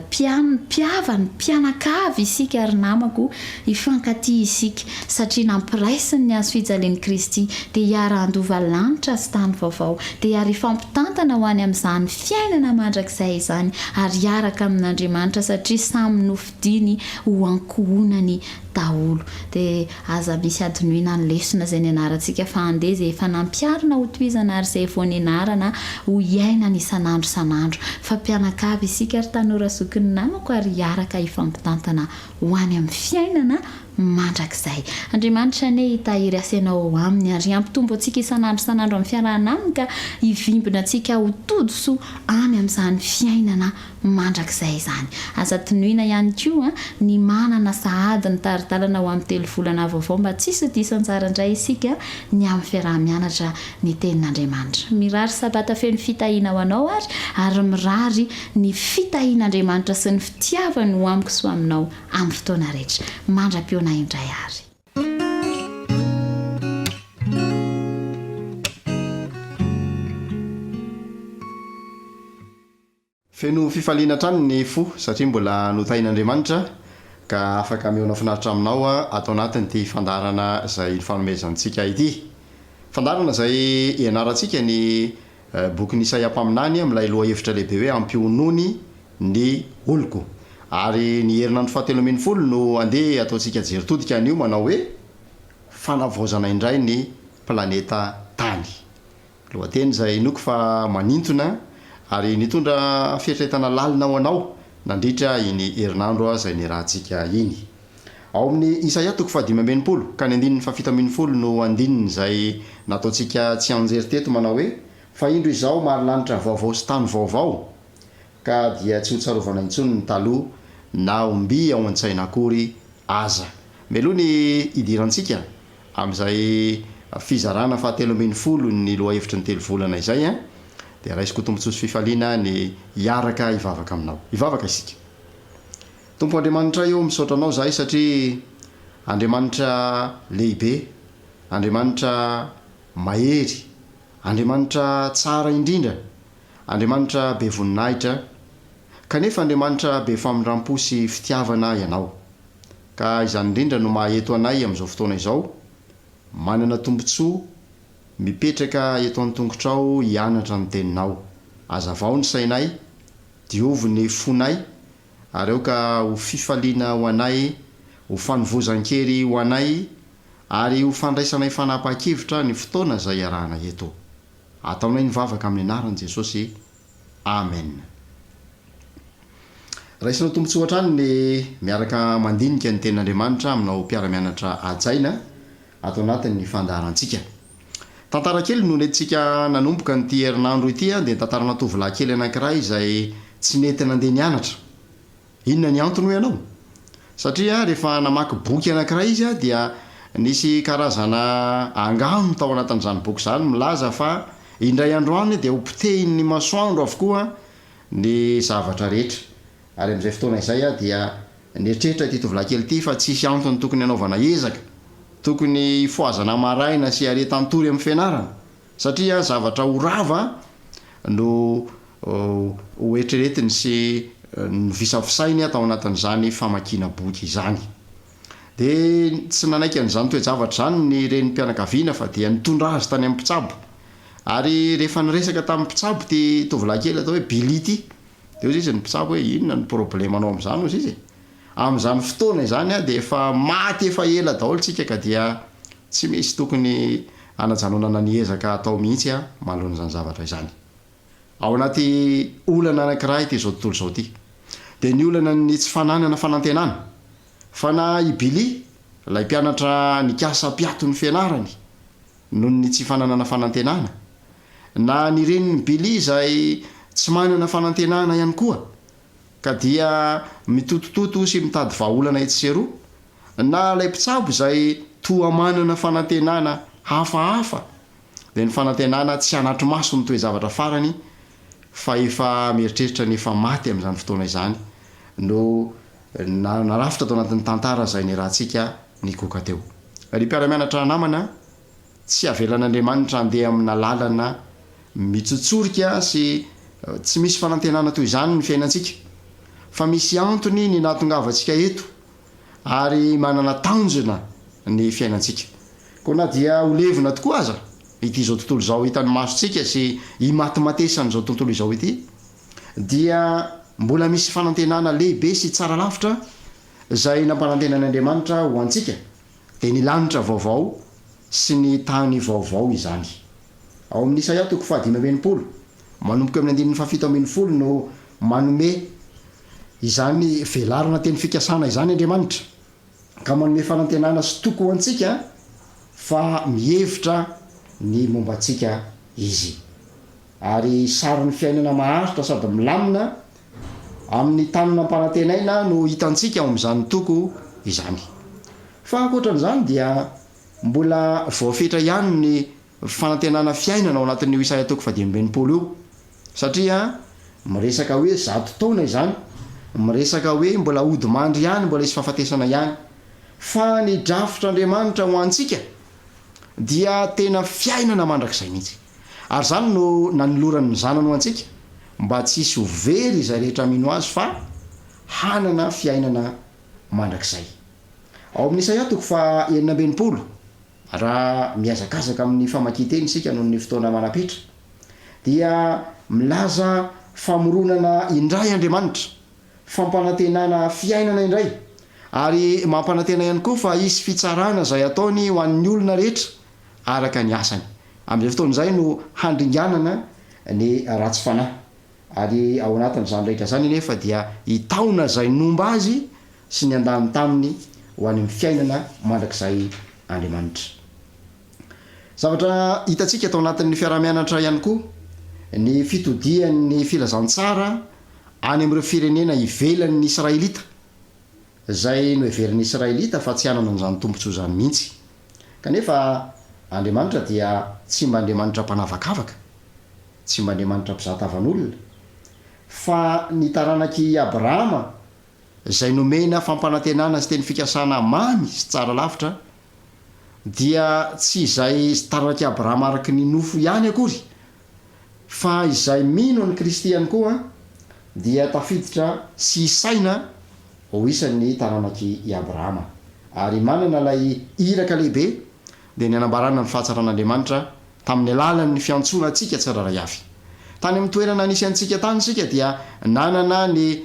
mpihavana, mpianakavy isika ry namako, hifankatia isika satria nampiraisin'ny hazo fijalian'i Kristy dia hiara-handova lanitra sy tany vaovao dia ary hifampitantana ho any amin'izany fiainana mandrakizay izany ary hiaraka amin'Andriamanitra satria samy nofidiny ho ankohonany daholo. Dia aza misy adinoina ny lesona izay nianarantsika fa andeha izay efa nampiharina ho tohizana ary izay vao nianarana ho iainana isan'andro isan'andro fa mpianakavy isika ry tanora zokin'ny namako ary hiaraka hifampitantana ho any amin'ny fiainana mandrakizay. Andriamanitra anie hitahiry ahy sy ianao ao aminy ary hampitombo antsika isan'andro isan'andro amin'ny fiarahana aminy ka hivimbina antsika ho tody soa any amin'izany fiainana mandrakizay izany. Aza adinoina ihany koa ny manana sahady ny tari-dalana ho amin'ny telovolana vaovao mba tsy hisy ho diso anjara indray isika ny amin'ny fiaraha-mianatra ny tenin'Andriamanitra. Mirary sabata feno fitahiana ho anao ary ary mirary ny fitahian'Andriamanitra sy ny fitiavany ho amiko sy ho aminao amin'ny fotoana rehetra. Mandra-pihaona indray ary. Feno fifaliana hatrany ny fo satria mbola notahin'Andriamanitra ka afaka mihaona finaritra aminao ato anatin'ity fandaharana izay nifanomezantsika ity. Fandaharana izay ianarantsika ny Bokin'i Isaia mpaminany amin'ilay lohahevitra lehibe hoe Ampionony ny oloko. Ary ny herinandro fahatelo ambinifolo no andeha ataontsika jery todika anio manao hoe Fanavaozana indray ny planeta Tany. Lohateny izay inoako fa manintona ary nitondra fieritreretana lalina ho anao nandritra iny herinandro izay niarahantsika iny. Ao amin'ny Isaia toko fahadimy amby 60 ka ny andininy fahafito ambinifolo no andininy izay nataontsika tsianjery teto manao hoe, Fa indro izaho mary lanitra vaovao sy tany vaovao, ka dia tsy ho tsarovana intsony ny taloha na omby ao an-tsaina akory aza. Mialoha ny hidirantsika amin'izay fizarana fahatelo ambinifolo ny lohahevitry ny telo volana izay dia raisiko ho tombontsoa sy fifaliana ny hiaraka hivavaka aminao. Hivavaka isika. Tompo Andriamanitray ô, misaotra Anao izahay satria Andriamanitra lehibe, Andriamanitra mahery, Andriamanitra tsara indrindra, Andriamanitra be voninahitra, kanefa Andriamanitra be famindrampo sy fitiavana Ianao. Ka izany indrindra no maha eto anay amin'izao fotoana izao, manana tombontsoa mipetraka eto an-tongotrao hianatra ny Teninao. Azavao ny sainay, diovy ny fonay, ary aoka ho fifaliana ho anay, ho fanovozan-kery ho anay, ary ho fandraisanay fanapahan-kevitra ny fotoana izay iarahana eto. Ataonay ny vavaka amin'ny anaran'i Jesosy. Amen. Raisina ho tombontsoa hatrany ny miaraka mandinika ny Tenin'Andriamanitra aminao mpiara-mianatra hajaina ato anatin'ny fandaharantsika. Tantara kely no nentintsika nanomboka an'ity herinandro ity dia ny tantarana tovolahy kely anankiray izay tsy nety nandeha nianatra. Inona ny antony hoy ianao? Satria rehefa namaky boky anankiray izy dia nisy karazana angano tao anatin'izany boky izany milaza fa indray andro any dia ho potehin'ny masoandro avokoa ny zavatra rehetra. Ary amin'izay fotoana izay dia nieritreritra ity tovolahy kely ity fa tsisy antony tokony hanaovana ezaka, tokony hifohazana maraina sy hiaretan-tory amin'ny fianarana. Satria zavatra ho rava no ho eritreretiny sy novisavisainy tao anatin'izany famakiana boky izany. Dia tsy nanaiky an'izany toe-javatra izany ny renim-pianakaviana fa dia nitondra azy tany amin'ny mpitsabo. Ary rehefa niresaka tamin'ny mpitsabo ity tovolahy kely atao hoe Billy ity, dia hoy izy ny mpitsabo hoe inona no problemanao amin'izany hozy izy e? Amin'izany fotoana izany dia efa maty efa ela daholo tsika ka dia tsy misy tokony hanajanonana ny ezaka atao mihitsy manoloana izany zavatra izany. Ao anaty olana anankiray ity izao tontolo izao ity. Dia ny olana ny tsy fananana fanantenana. Fa na i Billy, ilay mpianatra nikasa hampiato ny fianarany noho ny tsy fananana fanantenana, na ny renin'i Billy izay tsy manana fanantenana ihany koa, ka dia mitotototo sy mitady vahaolana etsy sy eroa, na ilay mpitsabo izay toa manana fanantenana hafahafa, dia ny fanantenana tsy hanatri-maso ny toe-javatra farany fa efa mieritreritra ny efa maty amin'izany fotoana izany no narafitra tao anatin'ny tantara izay niarahantsika nigoka teo. Ry mpiara-mianatra namana, Tsy avelan'Andriamanitra handeha amina lalana mitsotsorika sy tsy misy fanantenana toy izany ny fiainantsika, fa misy antony ny nahatongavantsika eto ary manana tanjona ny fiainantsika. Koa na dia ho levona tokoa aza ity izao tontolo izao hitan'ny masontsika sy imatimatesan'izao tontolo izao ity, dia mbola misy fanantenana lehibe sy tsara lavitra izay nampanantenan'Andriamanitra ho antsika. Dia ny lanitra vaovao sy ny tany vaovao izany. Ao amin'ny Isaia toko fahadimy amby 60, manomboka eo amin'ny andininy fahafito ambinifolo no manome izany velarana teny fikasana izany Andriamanitra, ka manome fanantenana sy toky ho antsika fa mihevitra ny momba antsika Izy. Ary sarin'ny fiainana maharitra sady milamina amin'ny tany nampanantenaina no hitantsika ao amin'izany toko izany. Fa ankoatra an'izany dia mbola voafetra ihany ny fanantenana fiainana ao anatin'io Isaia toko fahadimy amby 60 io, satria miresaka hoe zato taona izany, miresaka hoe mbola hodimandry ihany, mbola hisy fahafatesana ihany. Fa ny drafitr'Andriamanitra ho antsika dia tena fiainana mandrakizay mihitsy. Ary izany no nanolorany ny Zanany ho antsika, mba tsy hisy ho very izay rehetra mino Azy fa hanana fiainana mandrakizay. Ao amin'ny Isaia toko faha 66, raha mihazakazaka amin'ny famakian-teny isika noho ny fotoana manam-petra, dia milaza famoronana indray Andriamanitra. fampanantenana fiainana indray, ary mampanantena ihany koa fa hisy fitsarana izay hataony ho an'ny olona rehetra araka ny asany. Amin'izay fotoana izay no handringanana ny ratsy fanahy. Ary ao anatin'izany rehetra izany anefa dia hitaona izay nomba azy sy niandany taminy ho any amin'ny fiainana mandrakizay Andriamanitra. Zavatra hitantsika tao anatin'ny fiaraha-mianatra ihany koa ny fitodihan'ny filazantsara any amin'ireo firenena ivelan'ny Israelita, izay noheverin'ny Israelita fa tsy hanana an'izany tombontsoa izany mihitsy. Kanefa Andriamanitra dia tsy mba Andriamanitra mpanavakavaka, tsy mba Andriamanitra mpizaha tavan'olona, fa ny taranak'i Abrahama izay nomena fampanantenana sy teny fikasana mamy sy tsara lavitra, dia tsy izay taranak'i Abrahama araka ny nofo ihany akory, fa izay mino an'i Kristy ihany koa dia tafiditra sy isaina ho isan'ny taranak'i Abrahama, ary manana ilay iraka lehibe, dia ny hanambarana ny fahatsaran'Andriamanitra tamin'ny alalan'ny fiantsoana antsika tsirairay avy. Tany amin'ny toerana nisy antsika tany isika dia nanana ny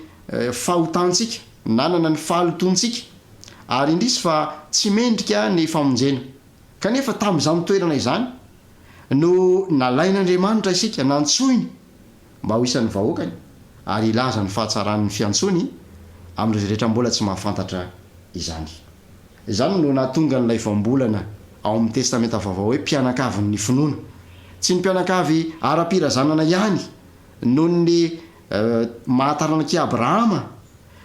fahotantsika, nanana ny fahalotoantsika, ary indrisy fa tsy mendrika ny famonjena. Kanefa tamin'izany toerana izany no nalain'Andriamanitra isika, nantsoiny mba ho isan'ny vahoakany ary hilaza ny fahatsaran'ny fiantsoany amin'ireo izay rehetra mbola tsy mahafantatra izany. Izany no nahatonga an'ilay voambolana ao amin'ny Testamenta Vaovao hoe mpianakavin'ny finoana. Tsy ny mpianakavy ara-pirazanana ihany noho ny maha taranak'i Abrahama,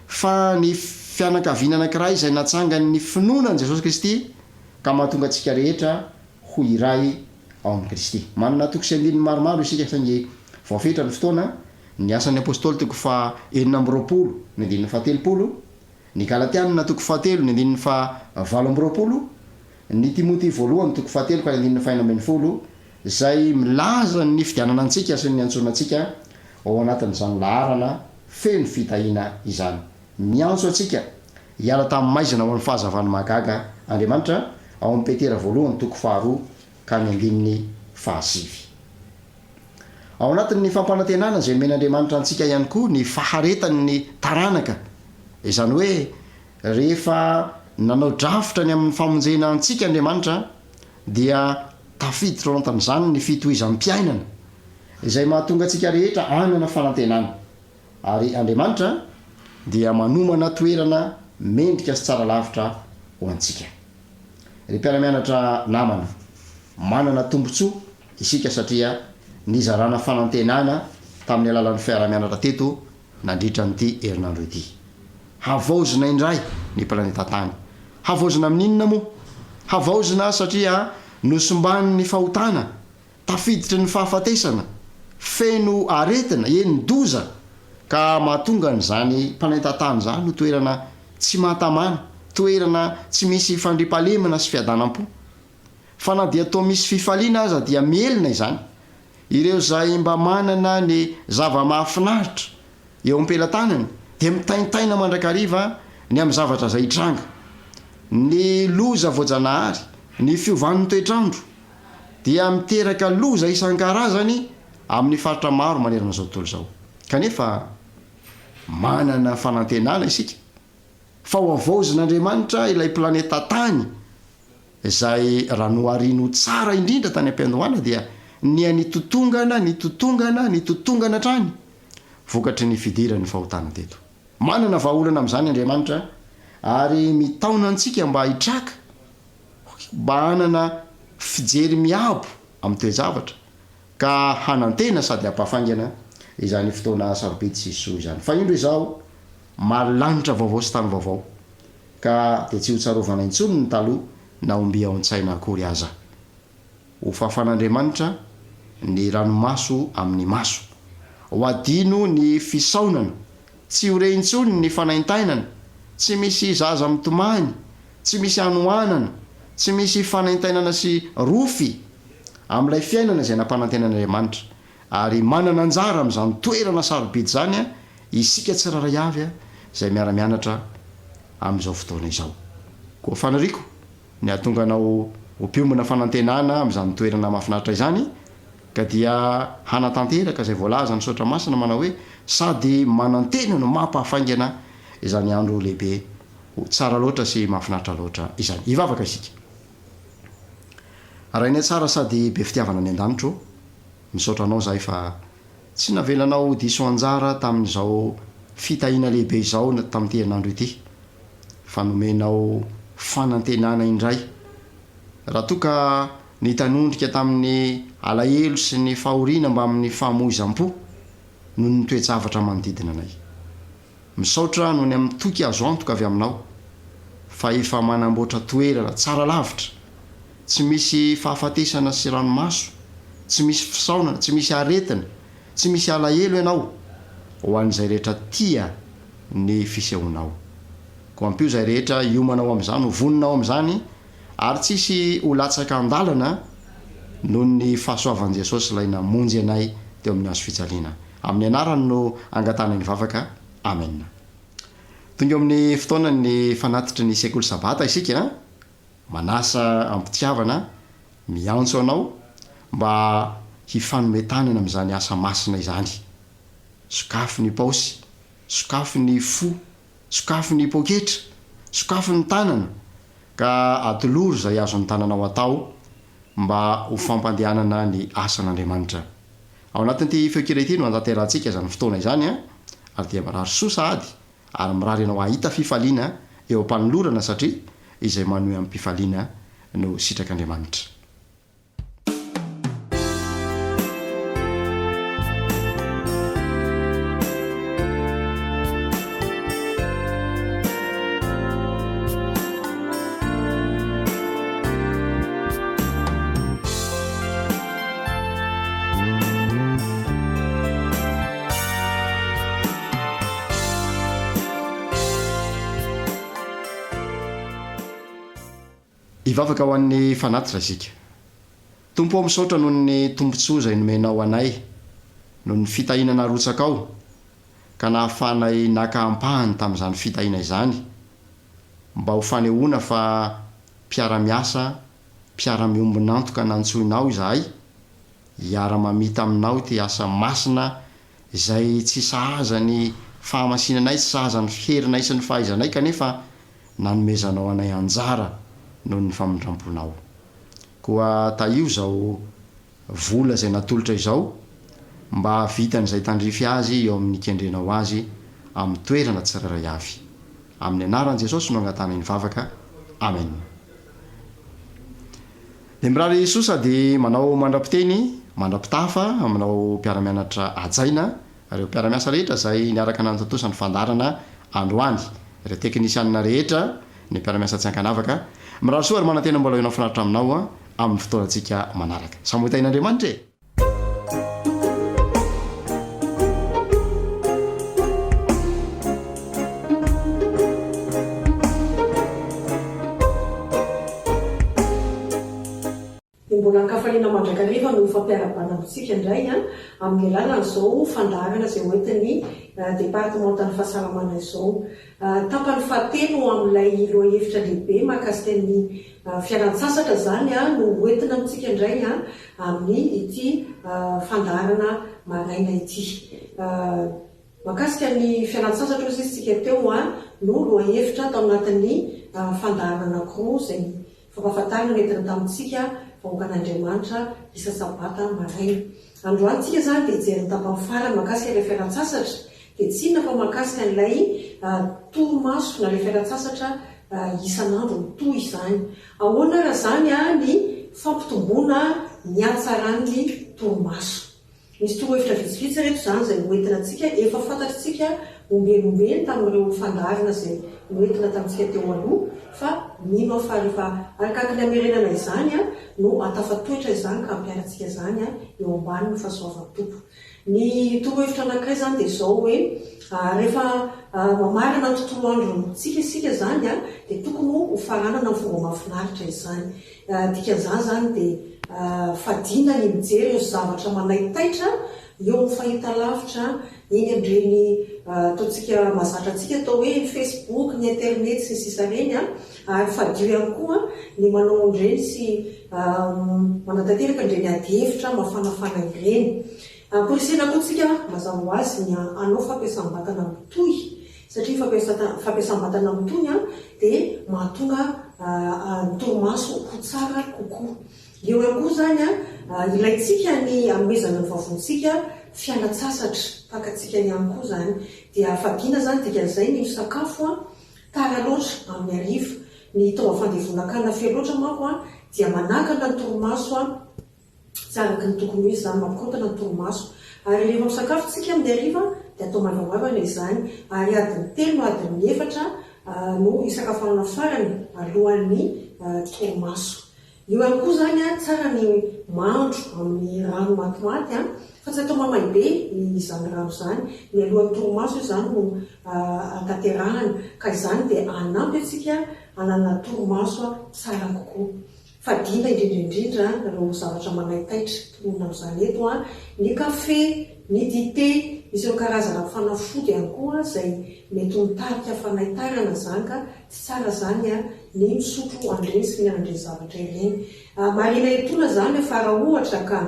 fa ny fianakaviana anankiray izay natsangan'ny finoana an'i Jesosy Kristy ka mahatonga antsika rehetra ho iray ao amin'i Kristy. Manana toko sy andininy maromaro isika saingy voafetra ny fotoana, Ny Asan'ny Apostoly toko faha 26 ny andininy faha 30, Ny Galatiana toko fahatelo ny andininy faha 28, ny Timoty voalohany toko fahatelo ka ny andininy faha 16, izay milaza ny nifidianana antsika sy ny niantsoana antsika ao anatin'izany laharana feno fitahiana izany. Miantso antsika hiala tamin'ny maizina ho amin'ny fahazavany mahagaga Andriamanitra ao amin'ny Petera voalohany toko faharoa ka ny andininy fahasivy. Ao anatin'ny fampanantenana izay nomen'Andriamanitra antsika ihany koa ny faharetan'ny taranaka, izany hoe rehefa nanao drafitra ny amin'ny famonjena antsika Andriamanitra dia tafiditra ao anatin'izany ny fitohizam-piainana izay mahatonga antsika rehetra hanana fanantenana. Ary Andriamanitra dia manomana toerana mendrika sy tsara lavitra ho antsika. Ry mpiara-mianatra namana, manana tombontsoa isika satria nizarana fanantenana tamin'ny alalan'ny fiaraha-mianatra teto nandritra an'ity herinandro ity. Havaozina indray ny planeta Tany. Havaozina amin'inona moa? Havaozina satria nosimban'ny fahotana Tafiditry ny fahafatesana, feno aretina, eny doza, ka mahatonga an'izany mpanentan-tany izany ho toerana tsy mahatamana, toerana tsy misy fandriampahalemana sy fiadanam-po. Fa na dia toa misy fifaliana aza dia mihelina izany. Ireo izay mba manana ny zava-mahafinaritra eo am-pelatanany dia mitaintaina mandrakariva ny amin'ny zavatra izay hitranga. Ny loza voajanahary, ny fiovan'ny toetr'andro, dia miteraka loza isan-karazany amin'ny faritra maro manerana izao tontolo izao. Kanefa, manana fanantenana isika fa ho havaozin'Andriamanitra ilay planeta Tany izay raha nohariny ho tsara indrindra tany am-piandohana dia niha-nitotongana, nitotongana, nitotongana hatrany vokatry ny fidiran'ny fahotana teto. Manana vahaolana amin'izany Andriamanitra ary mitaona antsika mba hitraka mba hanana fijery miabo amin'ny toe-javatra ka hanantena sady hampahafaingana izany fotoana sarobidy sy soa izany. Fa indro izaho mary lanitra vaovao sy tany vaovao, ka dia tsy hotsarovana intsony ny taloha na omby ao an-tsaina akory aza. Ho fafan'Andriamanitra ny ranomaso amin'ny maso. Ho adino ny fisaonana. Tsy ho re intsony ny fanaintainana. Tsy misy zaza mitomany. Tsy misy hanoanana. Tsy misy fanaintainana sy rofy amin'ilay fiainana izay nampanantenan'Andriamanitra. Ary manana anjara amin'izany toerana sarobidy izany isika tsirairay avy izay miara-mianatra amin'izao fotoana izao. Koa faniriako ny hahatonga anao ho mpiombona fanantenana amin'izany toerana mahafinaritra izany. Ka dia hanatanteraka izay voalazan'ny Soratra Masina manao hoe, Sady manantena no mampahafaingana izany andro lehibe ho tsara loatra sy mahafinaritra loatra izany. Hivavaka isika. Rainay tsara sady be fitiavana any an-danitra ô, misaotra Anao izahay fa tsy navelanao ho diso anjara tamin'izao fitahiana lehibe izao tamin'ity herinandro ity, fa nomenao fanantenana indray raha toa ka nitanondrika tamin'ny alahelo sy ny fahoriana mbamin'ny famoizam-po noho ny toe-javatra manodidina anay. Misaotra noho ny amin'ny toky azo antoka avy aminao fa efa manamboatra toerana tsara lavitra, tsy misy fahafatesana sy ranomaso, tsy misy fisaonana, tsy misy aretina, tsy misy alahelo ianao ho an'izay rehetra tia ny fisehoanao. Koa ampio izay rehetra hiomana ho amin'izany, ho vonona ho amin'izany ary tsy hisy ho latsaka an-dalana noho ny fahasoavan'i Jesosy ilay namonjy anay teo amin'ny hazo fijaliana. Amin'ny anarany no angatahanay ny vavaka. Amena. Tonga eo amin'ny fotoanan'ny fanatitry ny sekoly sabata isika. Manasa am-pitiavana, miantso anao mba hifanome tanana amin'izany asa masina izany. Sokafy ny paosy, sokafy ny fo, sokafy ny poketra, sokafy ny tanana, ka atolory izay azon'ny tananao atao mba ho fampandehanana ny asan'Andriamanitra. Ao anatin'ity feon-kira ity no hanatanterahantsika izany fotoana izany ary dia mirary soa sahady ary mirary anao hahita fifaliana eo am-panolorana satria izay manohy amim-pifaliana no sitrak'Andriamanitra. Hivavaka ho an'ny fanatitra isika. Tompo ô misaotra noho ny tombontsoa izay nomenao anay, noho ny fitahiana narotsakao, ka nahafahanay naka ampahany tamin'izany fitahiana izany, mba ho fanehoana fa mpiara-miasa mpiara-miombon'antoka nantsoinao izahay hiara-mamita aminao ity asa masina izay tsy sahaza ny fahamasinanay, tsy sahaza ny herinay sy ny fahaizanay kanefa nanomezanao anay anjara noho ny famindram-ponao. Koa tahio izao vola izay natolotra izao mba hahavitan'izay tandrify azy eo amin'ny nikendrenao azy amin'ny toerana tsirairay avy. Amin'ny anaran'i Jesosy no angatahanay ny vavaka. Amen. Dia mirary soa sady manao mandra-piteny, mandra-pitafa aminao mpiara-mianatra hajaina, ireo mpiara-miasa rehetra izay niaraka nanatontosa ny fandaharana androany, ireo teknisianina rehetra, ny mpiara-miasa tsy ankanavaka. Mirary soa ary manantena mbola hihaona finaritra aminao amin'ny fotoanantsika manaraka. Samy ho tahin'Andriamanitra e! Dia mbola an-kafaliana mandrakariva no hifampiarahabana amintsika indray amin'ny alalan'izao fandaharana izay hoentin'ny Departemantan'ny Fahasalamana izao. Tapany fahatelo amin'ilay lohahevitra lehibe mahakasika ny fialan-tsasatra izany no hoentina amintsika indray amin'ny ity fandaharana maraina ity. Mahakasika ny fialan-tsasatra hozy isika teo no lohahevitra tao anatin'ny fandaharana anankiroa izay fampahafantarana nentina tamintsika vahoakan'Andriamanitra isa-sabata maraina. Androany tsika izany dia hijery ny tapany farany mahakasika ilay fialan-tsasatra, dia tsy inona fa mahakasika an'ilay torimaso na ilay fialan-tsasatra isan'andro mitohy izany. Ahoana ary izany ny fampitomboana ny hatsaran'ny torimaso? Misy torohevitra vitsivitsy ireto izany izay hoentina antsika, efa fantatr'tsika ombieny ombieny tamin'ireo fandaharana izay noentina tamintsika teo aloha, fa mino aho fa rehefa arakaraky ny hamerenana izany no hatafatoetra izany ka hampiharantsika izany eo ambanin'ny fahasoavan'ny Tompo. Ny torohevitra anankiray izany dia izao hoe, rehefa mamarana ny tontolo androntsika isika izany dia tokony ho faranana amin'ny fomba mahafinaritra izany. Dikan'izany izany dia fadiana ny mijery ireo zavatra manaitaitra eo amin'ny fahitalavitra, Eny amin'ireny ataontsika mahazatra antsika atao hoe ny Facebook, ny internet sy ny sisa ireny ary fadio ihany koa ny manao an'ireny sy manatanteraka an'ireny adihevitra mafanafana ireny. Amporisihina koa tsika mazava ho azy ny hanao fampiasam-batana mitohy satria fampiasam-batana mitohy dia mahatonga ny torimaso ho tsara kokoa. Eo ihany koa izany, ilaintsika ny hanomezana ny vavontsika fialan-tsasatra, fakantsika ihany koa izany. Dia fadiana izany dikan'izay ny misakafo tara loatra amin'ny hariva. Ny taova fandevonan-kanina feno loatra manko dia manakana ny torimaso tsy araka ny tokony ho izy izany, mampikorontana ny torimaso. Ary rehefa misakafo isika amin'ny hariva dia atao maivamaivana izany, ary adiny telo na adiny efatra no isakafoanana farany alohan'ny torimaso. Io ihany koa izany an, tsara ny mandro amin'ny rano matimaty an, fa tsy atao mamay be izany rano izany, mialohan'ny torimaso io izany no tanterahana, ka izany dia hanampy antsika hanana torimaso tsara kokoa. Fadiana indrindra indrindra ireo zavatra manaitaitra tononina amin'izany eto an, ny kafe, ny dite, misy ireo karazana fanafody ihany koa izay mety ho mitarika fanaitairana izany ka Tsy tsara zany a ny misotro an'ireny sy mihinana an'ireny zavatra ireny. Marihina etoana zany fa raha ohatra ka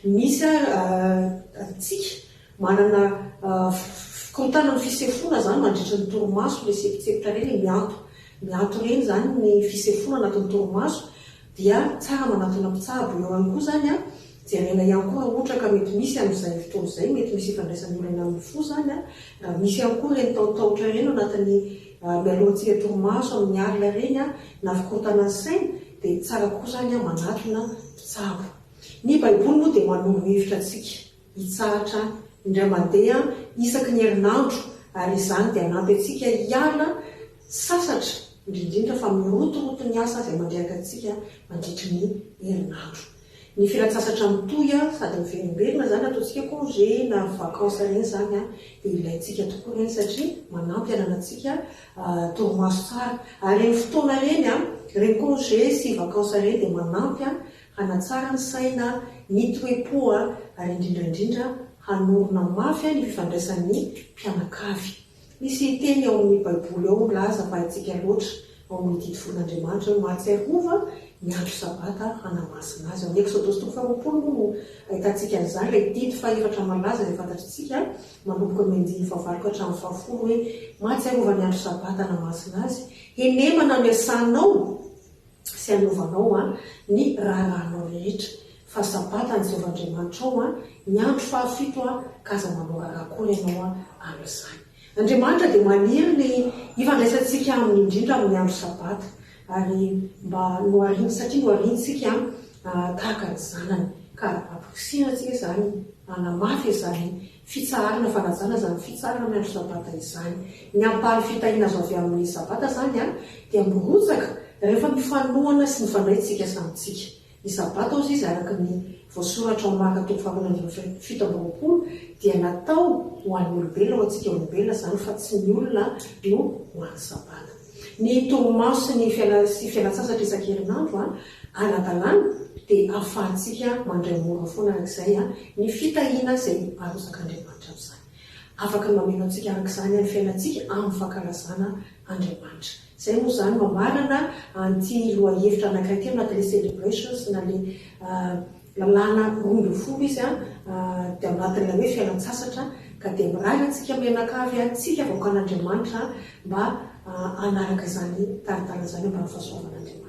misy antsika manana fikorontanan'ny fisefoana zany mandritry ny torimaso, ilay sepotsepotra ireny e, mianto mianto ireny zany ny fisefoana anatin'ny torimaso dia tsara manatona mpitsabo. Eo ihany koa zany a, jerena ihany koa raha ohatra ka mety misy amin'izay fotoana izay, mety misy ifandraisan'ny olana amin'ny fo zany a, raha misy ihany koa ireny tahotahotra ireny ao anatin'ny Mialoha antsika torimaso amin'ny alina ireny na fikorontanan'ny saina dia tsara kokoa izany manatona mpitsabo. Ny Baiboly moa dia manoro hevitra antsika hitsahatra indray mandeha isaky ny herinandro ary izany dia hanampy antsika hiala sasatra indrindrindra fa mirotoroto ny asa izay mandreraka antsika mandritry ny herinandro. Ny fialan-tsasatra mitohy sady miverimberina izany ataontsika congé na vacances ireny izany dia ilaintsika tokoa ireny satria manampy hananantsika torimaso tsara. Ary ireny fotoana ireny, ireny congé sy vacances ireny dia manampy hanatsara ny saina, ny toe-po ary indrindra indrindra hanorina mafy ny fifandraisan'ny mpianakavy. Misy teny ao amin'ny Baiboly ao milaza fa haintsika loatra ao amin'ny didy folon'Andriamanitra hoe mahatsiarova ny andro Sabata hanamasina azy. Ao amin'ny Eksodosy toko faharoapolo moa no ahitantsika an'izany, ilay didy fahefatra malaza izay fantatr'tsika manomboka amin'ny andininy fahavalo ka hatramin'ny fahafolo hoe mahatsiarova ny andro Sabata hanamasina azy, henemana no iasanao sy hanaovanao ny raharahanao rehetra, fa Sabata an'i Jehovah Andriamanitrao ny andro fahafito, ka aza manao raharaha akory ianao amin'izany. Andriamanitra dia maniry ny hifandraisantsika Aminy indrindra amin'ny andro Sabata, ary mba nohariny, satria noharintsika tahaka ny Zanany, ka amporisihina antsika izany hanamafy izany Fitsaharana, fanajana izany fitsaharana amin'ny andro Sabata izany. Ny ampahan'ny fitahiana azo avy amin'ny Sabata izany dia mirotsaka rehefa mifanohana sy mifandray tsika samy tsika. Ny Sabata hozy izy araka ny voasoratra ao Marka toko faharoa andininy 27 dia natao ho an'ny olombelona, ho antsika olombelona izany fa tsy ny olona no ho an'ny Sabata. Ny torimaso sy ny sy fialan-tsasatra isan-kerinandro ara-dalàna dia ahafahantsika mandray mora foana araka izay ny fitahiana izay arotsak'Andriamanitra amin'izany. Afaka ny mameno antsika araka izany ny fiainantsika amin'ny fankalazana Andriamanitra. Izay moa izany mamarana an'ity lohahevitra anankiray ity anatin'ilay celebrations na ilay Lalàna 12 izy dia ao anatin'ilay hoe fialan-tsasatra ka dia mirary antsika mianakavy, antsika vahoakan'Andriamanitra mba hanaraka izany tari-dalana izany ambany fahasoavan'Andriamanitra.